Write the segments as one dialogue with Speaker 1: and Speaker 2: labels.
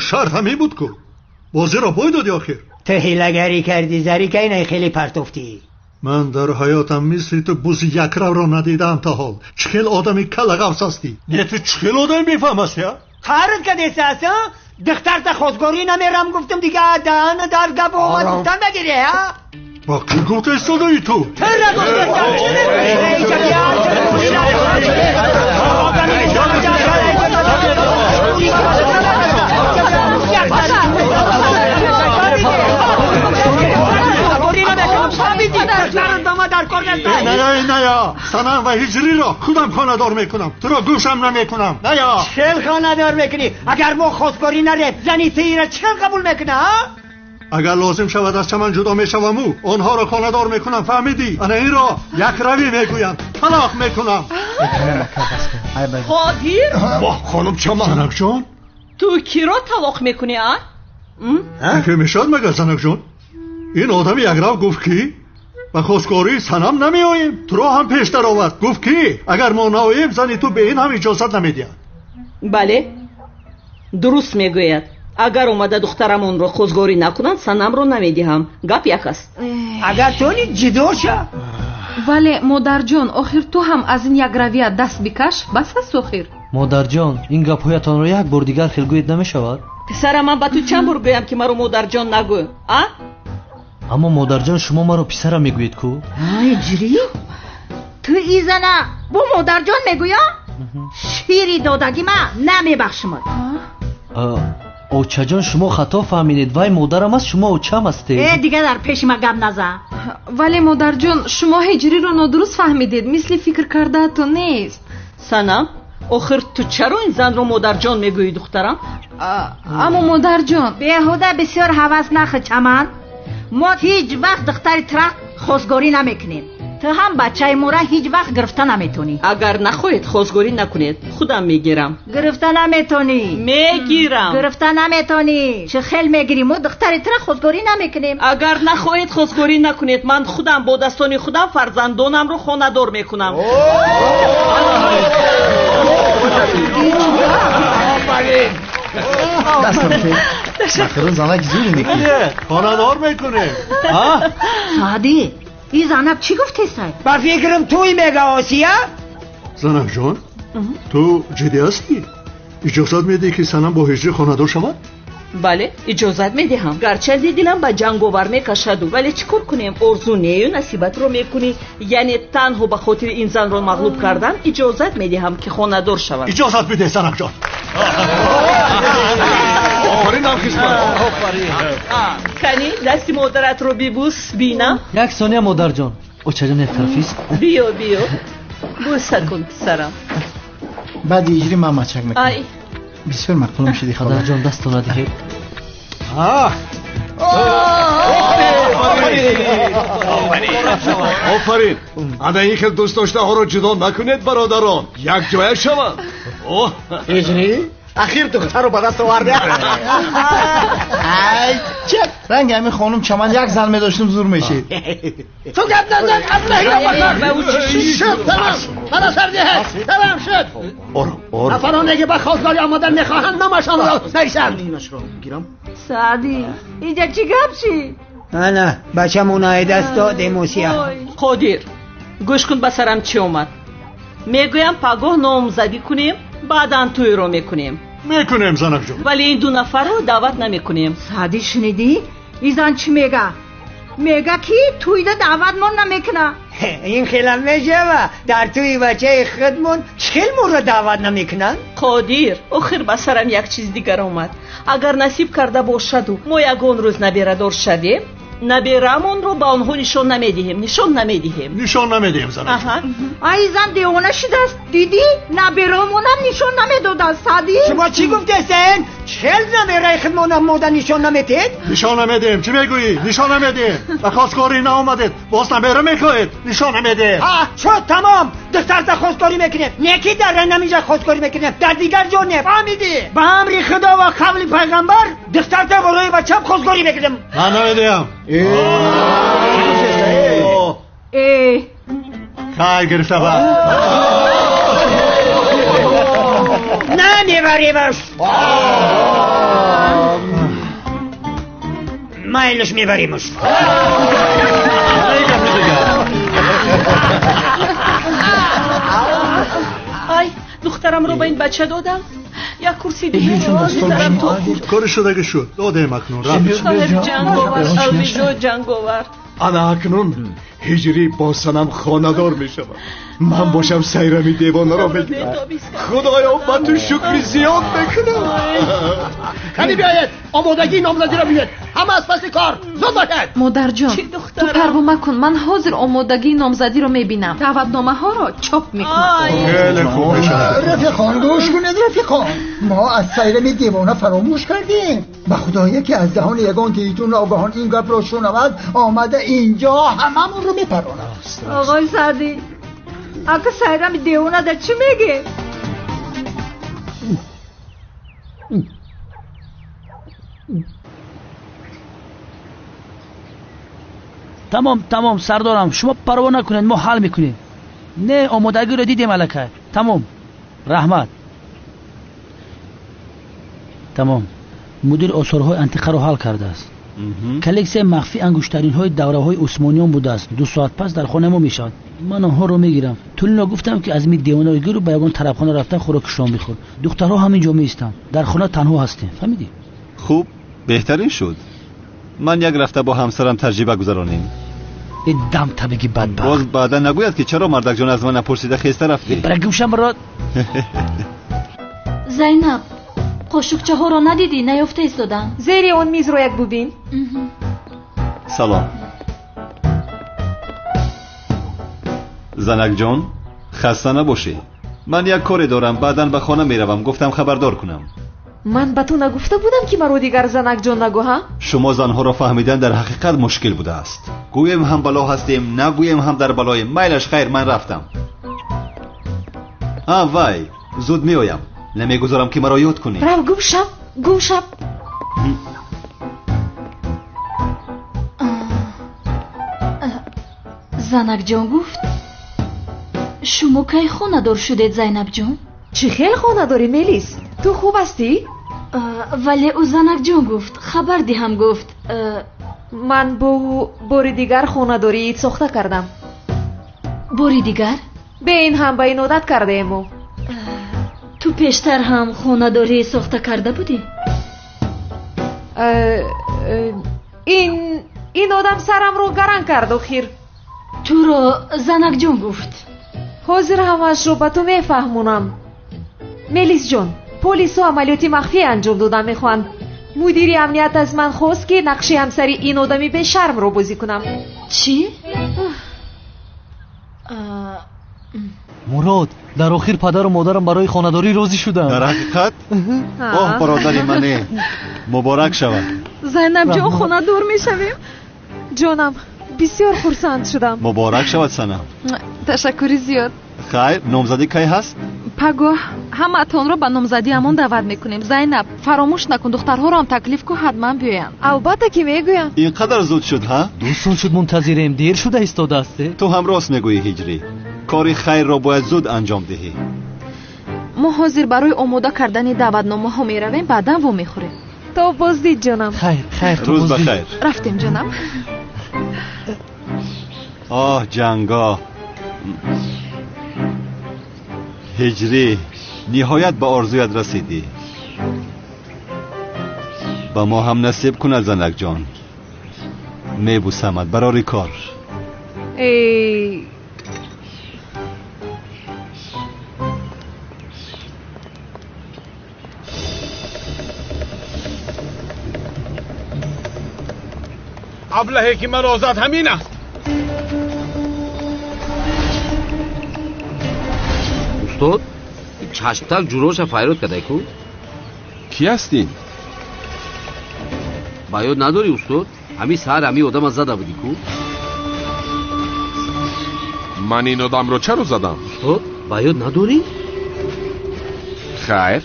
Speaker 1: Шарт ҳамин буд ку. Бозиро пой додӣ охир.
Speaker 2: Ту ҳилагарӣ кардӣ, зарика инай хеле партофтӣ.
Speaker 1: Ман дар ҳаётам мисли ту бузи якравро надидаам то ҳол. Чӣ хел одами калағафс ҳастӣ? Не, ту чӣ хел одами бефаҳм ҳастӣ, а?
Speaker 2: Қарз кадеста аст, а? Духтарта хостгорӣ намерам гуфтам, дига даҳана дар гап омад гуфтан нагирӣ, а?
Speaker 1: Ба кӣ гуфта истодаӣ ту?
Speaker 2: Тура гуфта.
Speaker 1: Не, Санам ва Ҳиҷриро худам хонадор мекунам. Туро гӯшам намекунам. Ная.
Speaker 2: Чӣ хонадор мекунӣ? Агар мо хостгорӣ нарем, зани тира чӣ қабул мекунад, а?
Speaker 1: Агар лозим шавад аз чаман ҷудо мешаваму онҳоро хонадор мекунам, фаҳмидӣ? Ана инро якравӣ мегӯянд. Талоқ мекунам.
Speaker 3: Қодир?
Speaker 1: Воҳ, хонум Чаман. Занакҷон?
Speaker 3: Ту киро талоқ мекунӣ, а?
Speaker 1: Ки мешавад магар, занакҷон? Ин одами якрав гуфт ки ба хостгории Санам намеоем. Туро ҳам пештар овард. Гуфт ки агар мо наоем, зани ту ба ин ҳам иҷозат намедиҳад.
Speaker 3: Бале, дуруст мегӯяд. Агар омада духтарамонро хостгорӣ накунанд, Санамро намедиҳам. Гап як аст.
Speaker 2: Агар тони ҷудо ша.
Speaker 4: Вале модарҷон, охир ту ҳам аз ин якравия даст бикаш, бас аст охир.
Speaker 5: Модарҷон, ин гапҳоятонро як бор дигар хел гӯед намешавад?
Speaker 3: Писарам, ман ба ту чанд бор гӯям ки маро модарҷон нагӯ, а?
Speaker 5: Аммо модарҷон, шумо маро писарам мегӯед ку?
Speaker 6: Ҳиҷрӣ? Ту изана бо модарҷон мегӯя? Шири додагӣ ма намебахшимад.
Speaker 5: Очаҷон, шумо хато фаҳмидед. Вай модарам аст, шумо очам ҳастед.
Speaker 6: Э, дига дар пеши ма гап назан.
Speaker 4: Вале модарҷон, шумо Ҳиҷриро нодуруст фаҳмидед. Мисли фикр кардаатон нест.
Speaker 3: Санам, охир ту чаро ин занро модарҷон мегӯӣ, духтарам?
Speaker 4: Аммо модарҷон,
Speaker 6: беҳуда бисёр ҳавас нахӯ, Чаман. Мо ҳеҷ вақт духтари тура хостгорӣ намекунем. Ту ҳам бачаи моро ҳеҷ вақт гирифта наметонӣ.
Speaker 3: Агар нахоҳед хостгорӣ накунед, худам мегирам.
Speaker 6: Гирифта наметонӣ.
Speaker 3: Мегирам.
Speaker 6: Гирифта наметонӣ. Чӣ хел мегирӣ? Мо духтари тура хостгорӣ намекунем.
Speaker 3: Агар нахоҳед хостгорӣ накунед, ман худам бо дастони худам фарзандонамро хонадор мекунам.
Speaker 7: Ташаккур, занак зур мекунӣ.
Speaker 1: Хонадор мекунем.
Speaker 6: Саъдӣ, ин занак чӣ гуфтесай?
Speaker 2: Ба фикрам туй мега, Осия?
Speaker 1: Занакҷон, ту ҷиддӣ ҳастӣ? Иҷозат медиҳӣ ки Санам бо Ҳиҷрӣ хонадор шавад?
Speaker 3: Бале, иҷозат медиҳам. Гарчанде дилам ба ҷанговар мекашаду, вале чӣ кор кунем? Орзу нею насибатро мекунӣ. Яъне танҳо ба хотири ин занро мағлуб кардан иҷозат медиҳам ки хонадор шавад.
Speaker 1: Иҷозат бидеҳ, занакҷон.
Speaker 8: Офарин, ҳамхизмат.
Speaker 3: Кани, дасти модаратро бибӯс, бинам.
Speaker 5: Як сония, модарҷон. Очаҷон, як тарафист.
Speaker 3: Биё, биё. Бӯса кун, писарам.
Speaker 7: Баъди Ҳиҷрӣ ман мачак мекунам. Бисёр мақулум шуди, хола.
Speaker 5: Падарҷон, дастона диҳед.
Speaker 8: Офарин. Ана ин хел дӯстдоштаҳоро ҷудо накунед, бародарон. Якҷоя шаванд.
Speaker 7: Ҳиҷрӣ, ахир духтарро ба даст овард. Ай, чак. Ранги ҳамин хонум Чаман як зан медоштем, зур мешид.
Speaker 2: Ту гап назан, шуд, тамом. Мана сар диҳед. Тамом шуд.
Speaker 8: Ором, ором.
Speaker 2: Нафароне ки ба хостгорӣ омадан мехоҳанд, номашонро нависанд.
Speaker 6: Саъдӣ, инҷа чӣ гап шид?
Speaker 2: Ана, бачамон ай даст додем, Осия.
Speaker 3: Қодир, гӯш кун ба сарам чӣ омад. Мегӯям пагоҳ номзадӣ кунем, баъдан тӯйро мекунем.
Speaker 1: Мекунем, занакҷон.
Speaker 3: Вале ин ду нафарро даъват намекунем.
Speaker 6: Саъдӣ, шунидӣ? Ин зан чӣ мега? Мега ки тӯйда даъватмон намекуна.
Speaker 2: Ин хелам мешава. Дар тӯи бачаи худмон чӣ хел моро даъват намекунанд?
Speaker 3: Қодир, охир ба сарам як чиз дигар омад. Агар насиб карда бошаду мо ягон рӯз наберадор шавем, набераамонро ба онҳо нишон намедиҳем. Нишон намедиҳем.
Speaker 1: Нишон намедиҳем, занакҷон.
Speaker 6: Ай, зан девона шудааст. Дидӣ? Набераамонам нишон намедодааст, Саъдӣ.
Speaker 2: Шумо чӣ гуфтестен? Чӣ набераи худмонам мода нишон наметед?
Speaker 1: Нишон намедиҳем. Чӣ мегӯӣ? Нишон намедиҳем. Ба хостгорӣ наомадед, боз набера мехоҳед. Нишон намедиҳем.
Speaker 2: Шуд, тамом. Духтарта хостгорӣ мекунем. Не ки дар ҳаминҷа хостгорӣ мекунем, дар дигар ҷо не. Фаҳмидӣ? Ба амри Худо ва қавли пайғамбар духтарта барои бачам хостгорӣ мекунем.
Speaker 1: Ман намедиҳам. Хай гирифта ба.
Speaker 2: Намебаремаш. Майлаш мебаримаш.
Speaker 3: Ай, духтарамро ба ин бача додам. Як курси дигар.
Speaker 1: Кори шудаги шуд. Додем акнун.
Speaker 3: Ҷанговар, алвидо ҷанговар.
Speaker 8: Ана акнун ҳиҷрӣ бо Санам хонадор мешавад. Ман бошам Сайрами девонаро мегирам. Худоё, ба ту шукри зиёд мекунам.
Speaker 9: Кани биёед, омодагии номзадиро бинед. Ҳама аз паси кор, зуд бошед.
Speaker 4: Модарҷон, ту парво макун, ман ҳозир омодагии номзадиро мебинам. Даъватномаҳоро чоп мекунам.
Speaker 1: Хеле хуб мешавад.
Speaker 10: Рафиқон, гӯш кунед, рафиқон. Мо аз Сайрами девона фаромӯш кардем. Ба худо яке аз даҳони ягон тииту ногаҳон ин гапро шунавад, омада инҷо ҳамамонро мепаронад.
Speaker 6: Оғои Саъдӣ, ака Сайрами девона дар чӣ мегӣ?
Speaker 11: Тамом, тамом, сардорам, шумо парво накунед, мо ҳал мекунем. Не, омодагиро дидем аллакай. Тамом, раҳмат. Тамом, мудир осорҳои антиқаро ҳал кардааст. Коллексияи махфӣ ангуштаринҳои давраҳои усмониён будааст. 2 соат пас дар хонаи мо мешавад. Ман онҳоро мегирам. Тулино гуфтам, ки аз ми девонаи гиру ба ягон тарабхона рафта хӯроки шом бихӯр. Духтарҳо ҳамин ҷо меистанд. Дар хона танҳо ҳастем. Фаҳмидӣ?
Speaker 12: Хуб, беҳтарин шуд. Ман як рафта бо ҳамсарам таҷриба гузаронем.
Speaker 11: Дам табиги бадбахт.
Speaker 12: Боз баъдан нагӯяд, ки чаро мардакҷон аз ман напурсида хеста рафтӣ.
Speaker 11: Бара гӯшам ро.
Speaker 13: Зайнаб, қошуқчаҳоро надидӣ? Наёфта истодам.
Speaker 14: Зери он мизро як бубин.
Speaker 12: Салом. Занакҷон, хаста набошӣ. Ман як коре дорам, баъдан ба хона меравам. Гуфтам хабардор кунам.
Speaker 14: Ман ба ту нагуфта будам, ки маро дигар занакҷон нагӯ, ҳа?
Speaker 12: Шумо занҳоро фаҳмидан дар ҳақиқат мушкил будааст. Гӯем ҳам бало ҳастем, нагӯем ҳам дар балоем. Майлаш хайр, ман рафтам. А вай, зуд меоям. Намегузорам, ки маро ёд кунӣ.
Speaker 14: Рав, гум шав, гум шав.
Speaker 13: Занакҷон гуфт, шумо кай хонадор шудед, Зайнабҷон?
Speaker 14: Чӣ хел хонадорӣ, Мелис? Ту хуб ҳастӣ?
Speaker 13: Вале ӯ занакҷон гуфт, хабар диҳам гуфт.
Speaker 14: Ман бо ӯ бори дигар хонадории сохта кардам.
Speaker 13: Бори дигар?
Speaker 14: Бе ин ҳам ба ин одат кардаем мо.
Speaker 13: Ту пештар ҳам хонадории сохта карда будӣ?
Speaker 14: Ин одам сарамро гаран кард охир.
Speaker 13: Туро занакҷон гуфт.
Speaker 14: Ҳозир ҳамаашро ба ту мефаҳмонам. Мелисҷон, полисҳо амалиёти махфӣ анҷом дода мехоҳанд. Мудири амният аз ман хост, ки нақши ҳамсари ин одами бешармро бозӣ кунам.
Speaker 13: Чӣ?
Speaker 5: Мурод, дар охир падару модарам барои хонадорӣ розӣ шуданд.
Speaker 12: Дар ҳақиқат? Оҳ, бародари мане, муборак шавад.
Speaker 4: Зайнабҷон, хонадор мешавем.
Speaker 14: Ҷонам, бисёр хурсанд шудам.
Speaker 12: Муборак шавад, Санам.
Speaker 4: Ташаккури зиёд.
Speaker 12: Хайр, номзадӣ кай ҳаст?
Speaker 4: Пагоҳ ҳамаатонро ба номзадиамон даъват мекунем. Зайнаб, фаромӯш накун, духтарҳоро ҳам таклиф кун, ҳатман биёянд.
Speaker 14: Албатта ки мегӯям.
Speaker 12: Ин қадар зуд шуд, ҳа?
Speaker 5: 2 сол шуд мунтазирем, дер шуда истодаасте.
Speaker 12: Ту ҳам рост мегӯӣ, Ҳиҷрӣ. Кори хайрро бояд зуд анҷом диҳӣ.
Speaker 4: Мо ҳозир барои омода кардани даъватномаҳо меравем, баъдан вомехӯрем.
Speaker 14: То боздид, ҷонам.
Speaker 5: Хайр, хайр,
Speaker 12: рӯз ба хайр.
Speaker 4: Рафтем, ҷонам.
Speaker 12: Оҳ, ҷанго. Ҳиҷрӣ, ниҳоят ба орзуят расидӣ. Ба мо ҳам насиб кунад, занакҷон. Мебусамад, барори кор.
Speaker 14: Эй,
Speaker 15: аблаҳе ки маро зад ҳамин аст.
Speaker 16: Устод, чашмтак ҷуроша файрод кардай ку?
Speaker 15: Кӣ ҳастӣ?
Speaker 16: Ба ёд надорӣ, устод? Ҳамин саҳар ҳамин одама зада будӣ ку?
Speaker 15: Ман ин одамро чаро задам?
Speaker 16: Устод, ба ёд надорӣ?
Speaker 15: Хайр,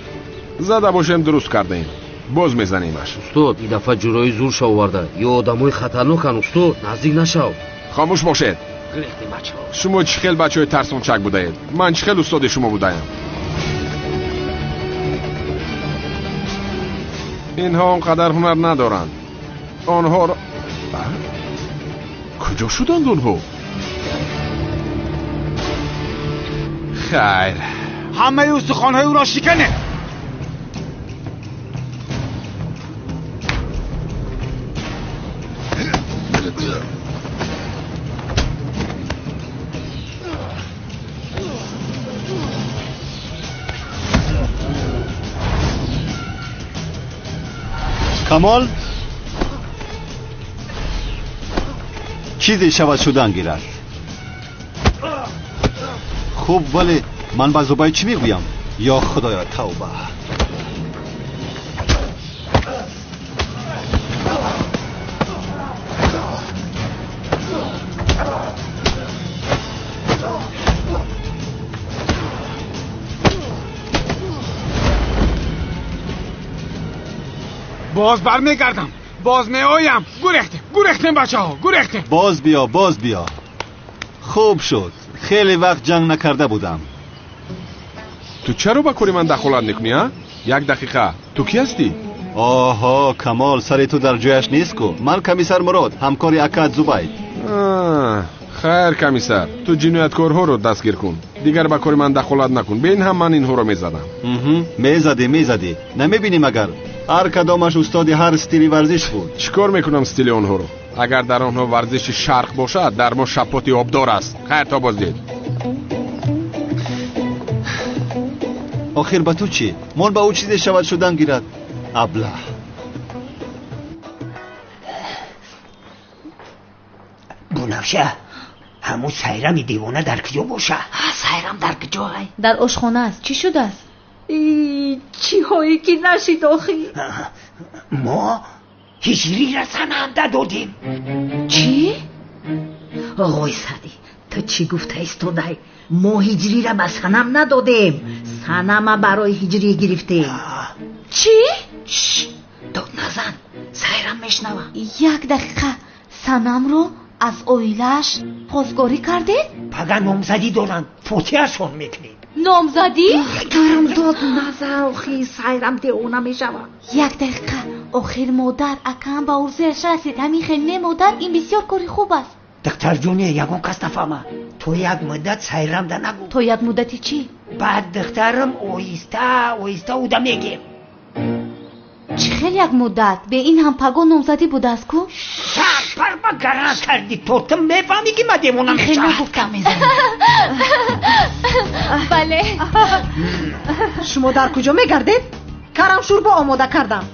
Speaker 15: зада бошем дуруст кардаем. Боз мезанемаш.
Speaker 16: Устод, ин дафъа ҷурои зурша оварда. Ё одамои хатарнокан, устод, наздик нашав.
Speaker 15: Хомӯш бошед. Шумо чӣ хел бачаҳои тарсончак будаед? Ман чӣ хел устоди шумо будаям? Инҳо он қадар ҳунар надоранд. Онҳоро куҷо шуданд онҳо? Хайр,
Speaker 17: ҳамаи устухонҳои ӯро шиканед.
Speaker 12: Камол, чизе шавад шудан гирад. Хуб, вале ман ба Зубайд чӣ мегӯям? Ё Худоё, тавба!
Speaker 17: Боз бармегардам, боз меоям. Гурехтем, гурехтем бачаҳо, гурехтем.
Speaker 12: Боз биё, боз биё. Хуб шуд, хеле вақт ҷанг накарда будам.
Speaker 15: Ту чаро ба кори ман дахолат мекунӣ, а? Як дақиқа, ту кӣ ҳастӣ?
Speaker 12: Оҳо, Камол, сари ту дар ҷояш нест ку. Ман комиссар Мурод, ҳамкори акат Зубайд.
Speaker 15: Хайр, комиссар, ту ҷинояткорҳоро дастгир кун. Дигар ба кори ман дахолат накун. Бе ин ҳам ман инҳоро мезадам.
Speaker 12: Мезадӣ, мезадӣ. Намебинӣ магар? Ҳар кадомаш устоди ҳар стили варзиш буд.
Speaker 15: Чӣ кор мекунам стили онҳоро? Агар дар онҳо варзиши шарқ бошад, дар мо шапоти обдор аст. Хайр, то боздид.
Speaker 12: Охир ба ту чӣ? Мон ба ӯ чизе шавад шудан гирад. Аблаҳ.
Speaker 2: Бунафша, ҳамун Сайрами девона дар куҷо боша?
Speaker 6: Сайрам дар куҷоай?
Speaker 13: Дар ошхона аст. Чӣ шудааст?
Speaker 6: Чиҳое ки нашид охи?
Speaker 2: Мо ҳиҷрира Санамда додем.
Speaker 6: Чӣ? Оғои Саъдӣ, ту чӣ гуфта истодай? Мо ҳиҷрира ба Санам надодем. Санама барои ҳиҷрӣ гирифтем.
Speaker 13: Чӣ?
Speaker 6: Дод назан, Сайрам мешнава.
Speaker 13: Як дақиқа, Санамро аз оилааш хостгорӣ кардед?
Speaker 2: Пага номзадӣ доранд, фотиҳашон мекунем.
Speaker 13: Номзадӣ?
Speaker 6: Духтарам, дод назан, охи Сайрам девона мешавад.
Speaker 13: Як дақиқа, охир модар, акаам ба орзуяш расид. Ҳамин хел не, модар, ин бисёр кори хуб аст.
Speaker 2: Духтарҷоне, ягон кас нафаҳма. То як муддат Сайрамда нагӯ.
Speaker 13: То як муддати чӣ?
Speaker 2: Баъд духтарам оҳиста оҳиста уда мегем.
Speaker 13: Чӣ хел як муддат? Бе ин ҳам пагоҳ номзадӣ будааст ку?
Speaker 2: Сарпарба гаран кардӣ, то ту мефаҳмӣ ки ман девона
Speaker 13: Хел
Speaker 2: мешавам.
Speaker 13: нагуфтам. Бале.
Speaker 18: Шумо дар куҷо мегардед? Карам шӯрбо омода кардам.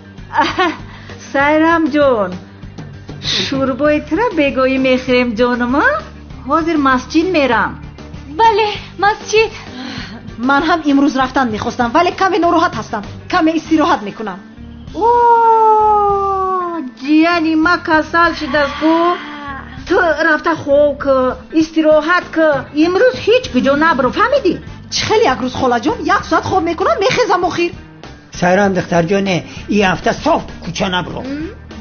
Speaker 6: Сайрам ҷон, шӯрбои тура бегоҳӣ мехӯрем, ҷонум. Ҳозир масҷид мерам.
Speaker 13: Бале, масҷид.
Speaker 18: Ман ҳам имрӯз рафтан мехостам, вале каме нороҳат ҳастам. Каме истироҳат мекунам.
Speaker 6: О, ҷияни ма касал шудааст ку. Ту рафта хоб ку, истироҳат ку. Имрӯз ҳеҷ куҷо набро, фаҳмидӣ?
Speaker 18: Чӣ хеле як рӯз, холаҷон? Як соат хоб мекунам, мехезам охир.
Speaker 2: Сайрам духтарҷоне, ин ҳафта соф кӯча набро.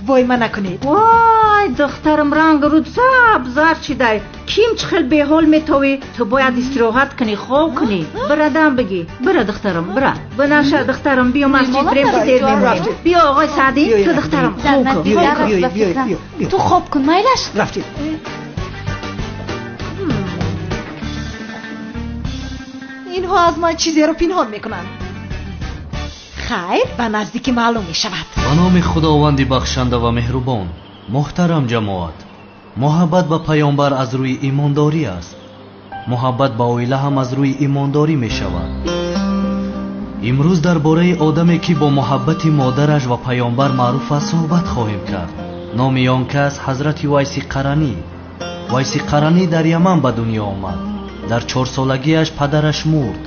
Speaker 18: Вой, ма накунед.
Speaker 6: Вой, духтарам, ранг руд сабз зард шидай. Ким чӣ хел беҳол метовӣ? Ту бояд истироҳат кунӣ, хоб кунӣ. Бира дам бигӣ. Бира духтарам, бира. Бинаша духтарам, биё масҷид рем, ки дер мемонем. Биё оғои Саъдӣ, ту духтарам хоб кун.
Speaker 13: Дар наздик ба фикрам. Ту хоб кун, майлаш?
Speaker 2: Рафтем.
Speaker 18: Инҳо аз ман чизеро пинҳон мекунанд. Хайр, ба наздикӣ маълум мешавад.
Speaker 5: Ба номи Худованди бахшанда ва меҳрубон. Муҳтарам ҷамоат, муҳаббат ба паёмбар аз рӯи имондорӣ аст. Муҳаббат ба оила ҳам аз рӯи имондорӣ мешавад. Имрӯз дар бораи одаме ки бо муҳаббати модараш ва паёмбар маъруф аст суҳбат хоҳем кард. Номи он кас ҳазрати Вайси Қаранӣ. Вайси Қаранӣ дар Яман ба дунё омад. Дар 4 солагиаш падараш мурд.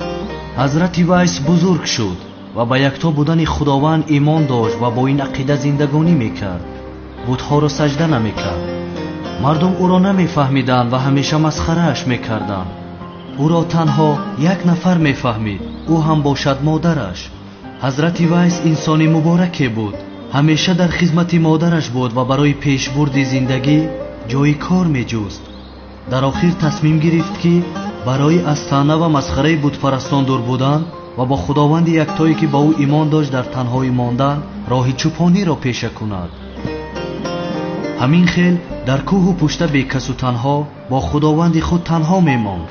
Speaker 5: Ҳазрати Вайс бузург шуд ва ба якто будани Худованд имон дошт ва бо ин ақида зиндагонӣ мекард. Бутҳоро саҷда намекард. Мардум ӯро намефаҳмиданд ва ҳамеша масхарааш мекарданд. Ӯро танҳо як нафар мефаҳмид, ӯ ҳам бошад модараш. Ҳазрати Вайс инсони мубораке буд. Ҳамеша дар хизмати модараш буд ва барои пешбурди зиндагӣ ҷои кор меҷуст. Дар охир тасмим гирифт, ки барои аз таъна ва масхараи бутпарастон дур будан ва бо Худованди яктое, ки ба ӯ имон дошт, дар танҳоӣ мондан, роҳи чӯпониро пеша кунад. Ҳамин хел дар кӯҳу пушта бекасу танҳо бо худованди худ танҳо мемонд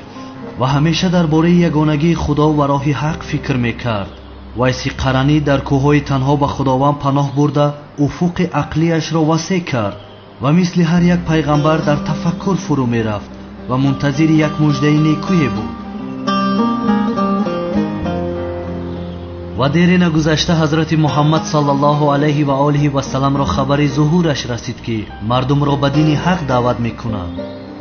Speaker 5: ва ҳамеша дар бораи ягонагии худо ва роҳи ҳақ фикр мекард. Вайси Қаранӣ дар кӯҳҳои танҳо ба худованд паноҳ бурда уфуқи ақлияшро васеъ кард ва мисли ҳар як пайғамбар дар тафаккур фурӯ мерафт ва мунтазири як муждаи некӯе буд. Ва дере нагузашта ҳазрати Муҳаммад саллаллоҳу алайҳи ва олиҳи васалламро хабари зуҳураш расид, ки мардумро ба дини ҳақ даъват мекунад.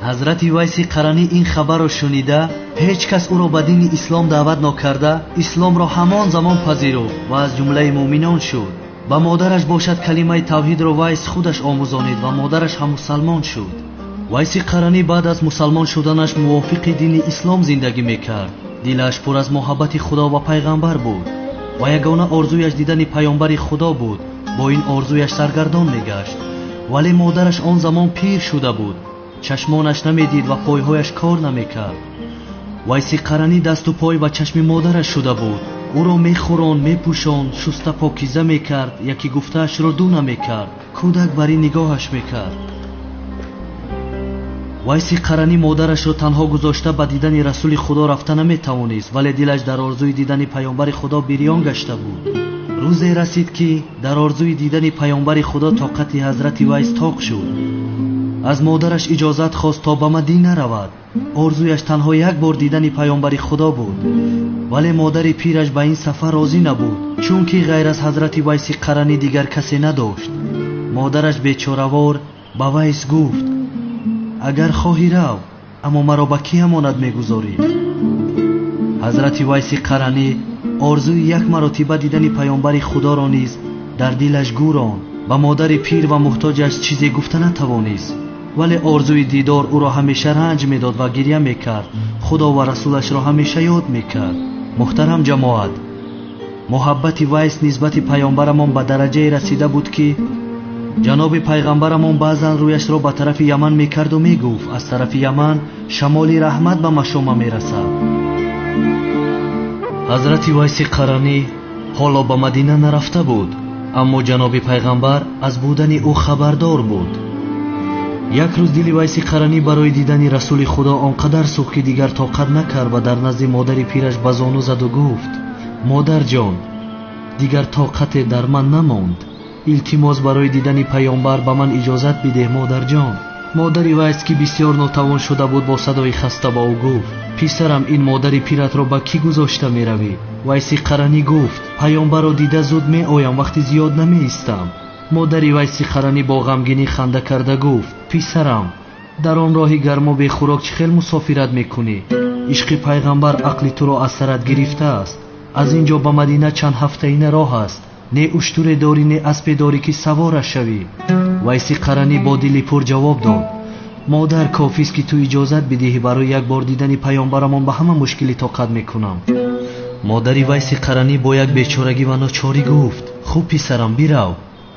Speaker 5: Ҳазрати Вайси Қаранӣ ин хабарро шунида, ҳеҷ кас ӯро ба дини ислом даъват нокарда, исломро ҳамон замон пазируфт ва аз ҷумлаи муъминон шуд. Ба модараш бошад калимаи тавҳидро Вайс худаш омӯзонид ва модараш ҳам мусалмон шуд. Вайси Қаранӣ баъд аз мусалмон шуданаш мувофиқи дини ислом зиндагӣ мекард. Дилаш пур аз муҳаббати худо ва пайғамбар буд ва ягона орзуяш дидани паёмбари худо буд. Бо ин орзуяш саргардон мегашт. Вале модараш он замон пир шуда буд, чашмонаш намедид ва пойҳояш кор намекард. Вайси Қаранӣ дасту пой ва чашми модараш шуда буд. Ӯро мехӯронд, мепӯшонд, шуста покиза мекард, яки гуфтаашро ду намекард. Кӯдак бар ин нигоҳаш мекард. Вайси Қаранӣ модарашро танҳо гузошта ба дидани расули худо рафта наметавонист, вале дилаш дар орзуи дидани паёмбари худо бирён гашта буд. Рӯзе расид, ки дар орзуи дидани паёмбари худо тоқати ҳазрати Вайс тоқ шуд. Аз модараш иҷозат хост то ба Мадина равад. Орзуяш танҳо як бор дидани паёмбари худо буд. Вале модари пираш ба ин сафар розӣ набуд, чунки ғайр аз ҳазрати Вайси Қаранӣ дигар касе надошт. Модараш бечоравор ба Вайс гуфт: агар хоҳӣ рав, аммо маро ба кӣ амонат мегузорӣ? Ҳазрати Вайси Қаранӣ орзуи як маротиба дидани паёмбари худоро низ дар дилаш гӯронд. Ба модари пир ва муҳтоҷаш чизе гуфта натавонист, вале орзуи дидор ӯро ҳамеша ранҷ медод ва гиря мекард. Худо ва расулашро ҳамеша ёд мекард. Муҳтарам ҷамоат, муҳаббати Вайс нисбати паёмбарамон ба дараҷае расида буд, ки ҷаноби пайғамбарамон баъзан рӯяшро ба тарафи Яман мекарду мегуфт: аз тарафи Яман шамоли раҳмат ба машома мерасад. Ҳазрати Вайси Қаранӣ ҳоло ба Мадина нарафта буд, аммо ҷаноби пайғамбар аз будани ӯ хабардор буд. Як рӯз дили Вайси Қаранӣ барои дидани расули худо он қадар сӯхт, ки дигар тоқат накард ва дар назди модари пираш ба зону заду гуфт: модарҷон, дигар тоқате дар ман намонд. Илтимос барои дидани паёмбар ба ман иҷозат бидеҳ, модарҷон. Модари Вайс, ки бисёр нотавон шуда буд, бо садои хаста ба ӯ гуфт: писарам, ин модари пиратро ба кӣ гузошта меравӣ? Вайси Қаранӣ гуфт: паёмбарро дида зуд меоям, вақти зиёд намеистам. Модари Вайси Қаранӣ бо ғамгинӣ ханда карда гуфт: писарам, дар он роҳи гарму бехӯрок чӣ хел мусофират мекунӣ? Ишқи пайғамбар ақли туро аз сарат гирифтааст. Аз ин ҷо ба Мадина чанд ҳафтаина роҳ аст. Не уштуре дорӣ, не аспе дорӣ, ки савора шавӣ. Вайси Қаранӣ бо дили пур ҷавоб дод: модар, кофист, ки ту иҷозат бидиҳӣ барои як бор дидани паёмбарамон ба ҳама мушкилӣ тоқат мекунам. Модари Вайси Қаранӣ бо як бечорагӣ ва ночорӣ гуфт: хуб писарам, бирав,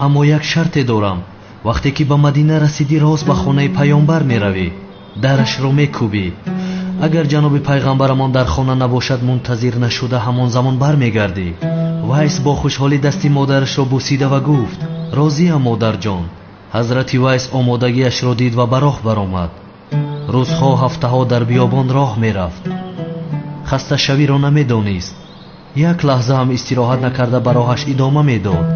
Speaker 5: аммо як шарте дорам. Вақте ки ба Мадина расидӣ, рост ба хонаи паёмбар меравӣ, дарашро мекӯбӣ. Агар ҷаноби пайғамбарамон дар хона набошад, мунтазир нашуда ҳамон замон бармегардӣ. Вайс бо хушҳолӣ дасти модарашро бусида ва гуфт: розиям, модарҷон. Ҳазрати Вайс омодагиашро дид ва ба роҳ баромад. Рӯзҳо, ҳафтаҳо дар биёбон роҳ мерафт. Хасташавиро намедонист. Як лаҳза ҳам истироҳат накарда ба роҳаш идома медод.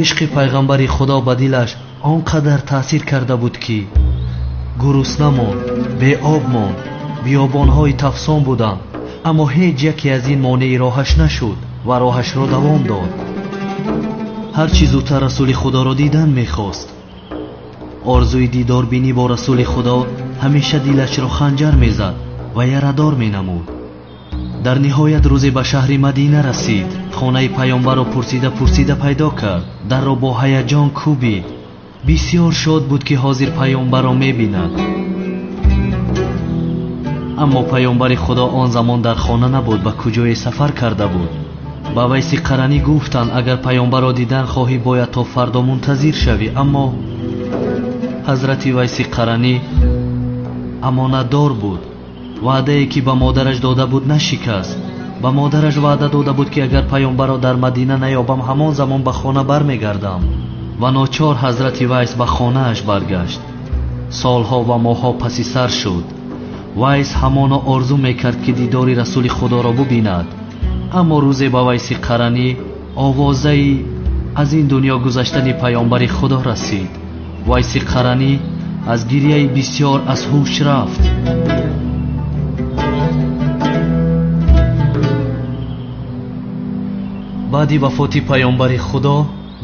Speaker 5: Ишқи пайғамбари худо ба дилаш он қадар таъсир карда буд, ки гурусна монд, беоб монд, биёбонҳои тафсон буданд, аммо ҳеҷ яке аз ин монеи роҳаш нашуд ва роҳашро давом дод. Ҳарчи зудтар расули худоро дидан мехост. Орзуи дидорбинӣ бо расули худо ҳамеша дилашро ханҷар мезад ва ярадор менамуд. Дар ниҳоят рӯзе ба шаҳри Мадина расид. Хонаи паёмбарро пурсида пурсида пайдо кард. Дарро бо ҳаяҷон кӯбид. Бисёр шод буд, ки ҳозир паёмбарро мебинад. Аммо паёмбари худо он замон дар хона набуд, ба куҷое сафар карда буд. Ба Вайси Қаранӣ гуфтанд: агар паёмбарро дидан хоҳӣ, бояд то фардо мунтазир шавӣ. Аммо ҳазрати Вайси Қаранӣ амонатдор буд. Ваъдае, ки ба модараш дода буд, нашикаст. Ба модараш ваъда дода буд, ки агар паёмбарро дар Мадина наёбам, ҳамон замон ба хона бармегардам. Ва ночор ҳазрати Вайс ба хонааш баргашт. Солҳо ва моҳҳо паси сар шуд. Вайс ҳамоно орзу мекард, ки дидори расули худоро бубинад. Аммо рӯзе ба Вайси Қаранӣ овозаи аз ин дунё гузаштани паёмбари худо расид. Вайси Қаранӣ аз гирияи бисёр аз ҳуш рафт. Баъди вафоти паёмбари худо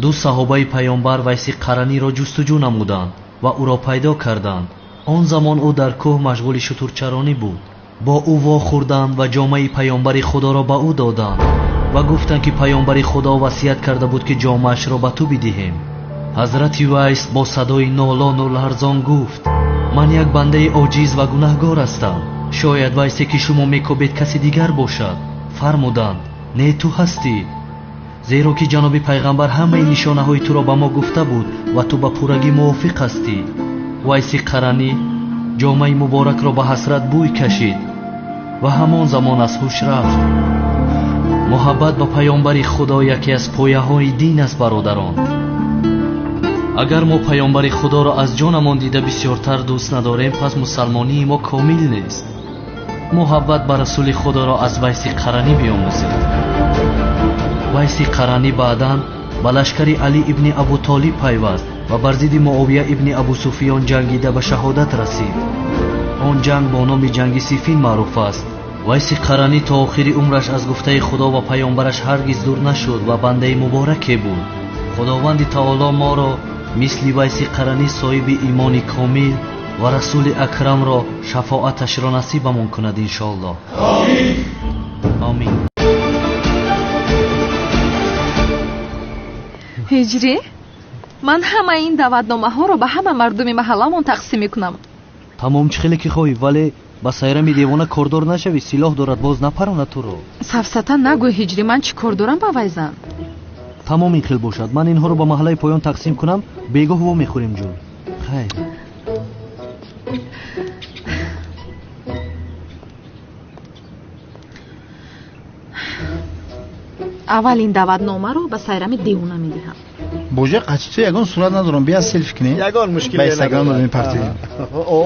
Speaker 5: ду саҳобаи паёмбар Вайси Қараниро ҷустуҷӯ намуданд ва ӯро пайдо карданд. Он замон ӯ дар кӯҳ машғули шутурчаронӣ буд. Бо ӯ вохӯрданд ва ҷомаи паёмбари худоро ба ӯ доданд ва гуфтанд, ки паёмбари худо васият карда буд, ки ҷомаашро ба ту бидиҳем. Ҳазрати Вайс бо садои нолону ларзон гуфт: ман як бандаи оҷиз ва гунаҳгор ҳастам. Шояд Вайсе, ки шумо мекобед, каси дигар бошад. Фармуданд: не, ту ҳастӣ, зеро ки ҷаноби пайғамбар ҳамаи нишонаҳои туро ба мо гуфта буд ва ту ба пуррагӣ мувофиқ ҳастӣ. Вайси Қаранӣ ҷомаи муборакро ба ҳасрат бӯй кашид ва ҳамон замон аз ҳуш рафт. Муҳаббат ба паёмбари худо яке аз пояҳои дин аст, бародарон. Агар мо паёмбари худоро аз ҷонамон дида бисёртар дӯст надорем, пас мусалмонии мо комил нест. Муҳаббат ба расули худоро аз Вайси Қаранӣ биомӯзед. Вайси Қаранӣ баъдан ба лашкари Алӣ ибни Абу Толиб пайваст ва бар зидди Муовия ибни Абу Суфиён ҷангида ба шаҳодат расид. Он ҷанг бо номи ҷанги Сифин маъруф аст. Вайси Қаранӣ то охири умраш аз гуфтаи худо ва паёмбараш ҳаргиз дур нашуд ва бандаи мубораке буд. Худованди таоло моро мисли Вайси Қаранӣ соҳиби имони комил ва расули акрамро шафоаташро насибамон кунад, иншоаллоҳ. Омин.
Speaker 4: Ҳиҷрӣ, ман ҳамаи ин даъватномаҳоро ба ҳама мардуми маҳалламон тақсим мекунам.
Speaker 5: Тамом, чӣ хеле ки хоҳӣ, вале ба Сайрами девона кордор нашавӣ, силоҳ дорад, боз напаронад туро.
Speaker 4: Сафсата нагӯй, Ҳиҷрӣ, ман чӣ кор дорам ба вай зан?
Speaker 5: Тамом, ин хел бошад. Ман инҳоро ба маҳаллаи поён тақсим кунам, бегоҳ во мехӯрем ҷон. Хайр.
Speaker 4: Аввал ин даъватномаро ба Сайрами девона медиҳам.
Speaker 7: Боже, қачи ту ягон сурат надорам, бия селфи кунем.
Speaker 8: Ягон мушкиле
Speaker 7: ба Инстаграм додем партия. О,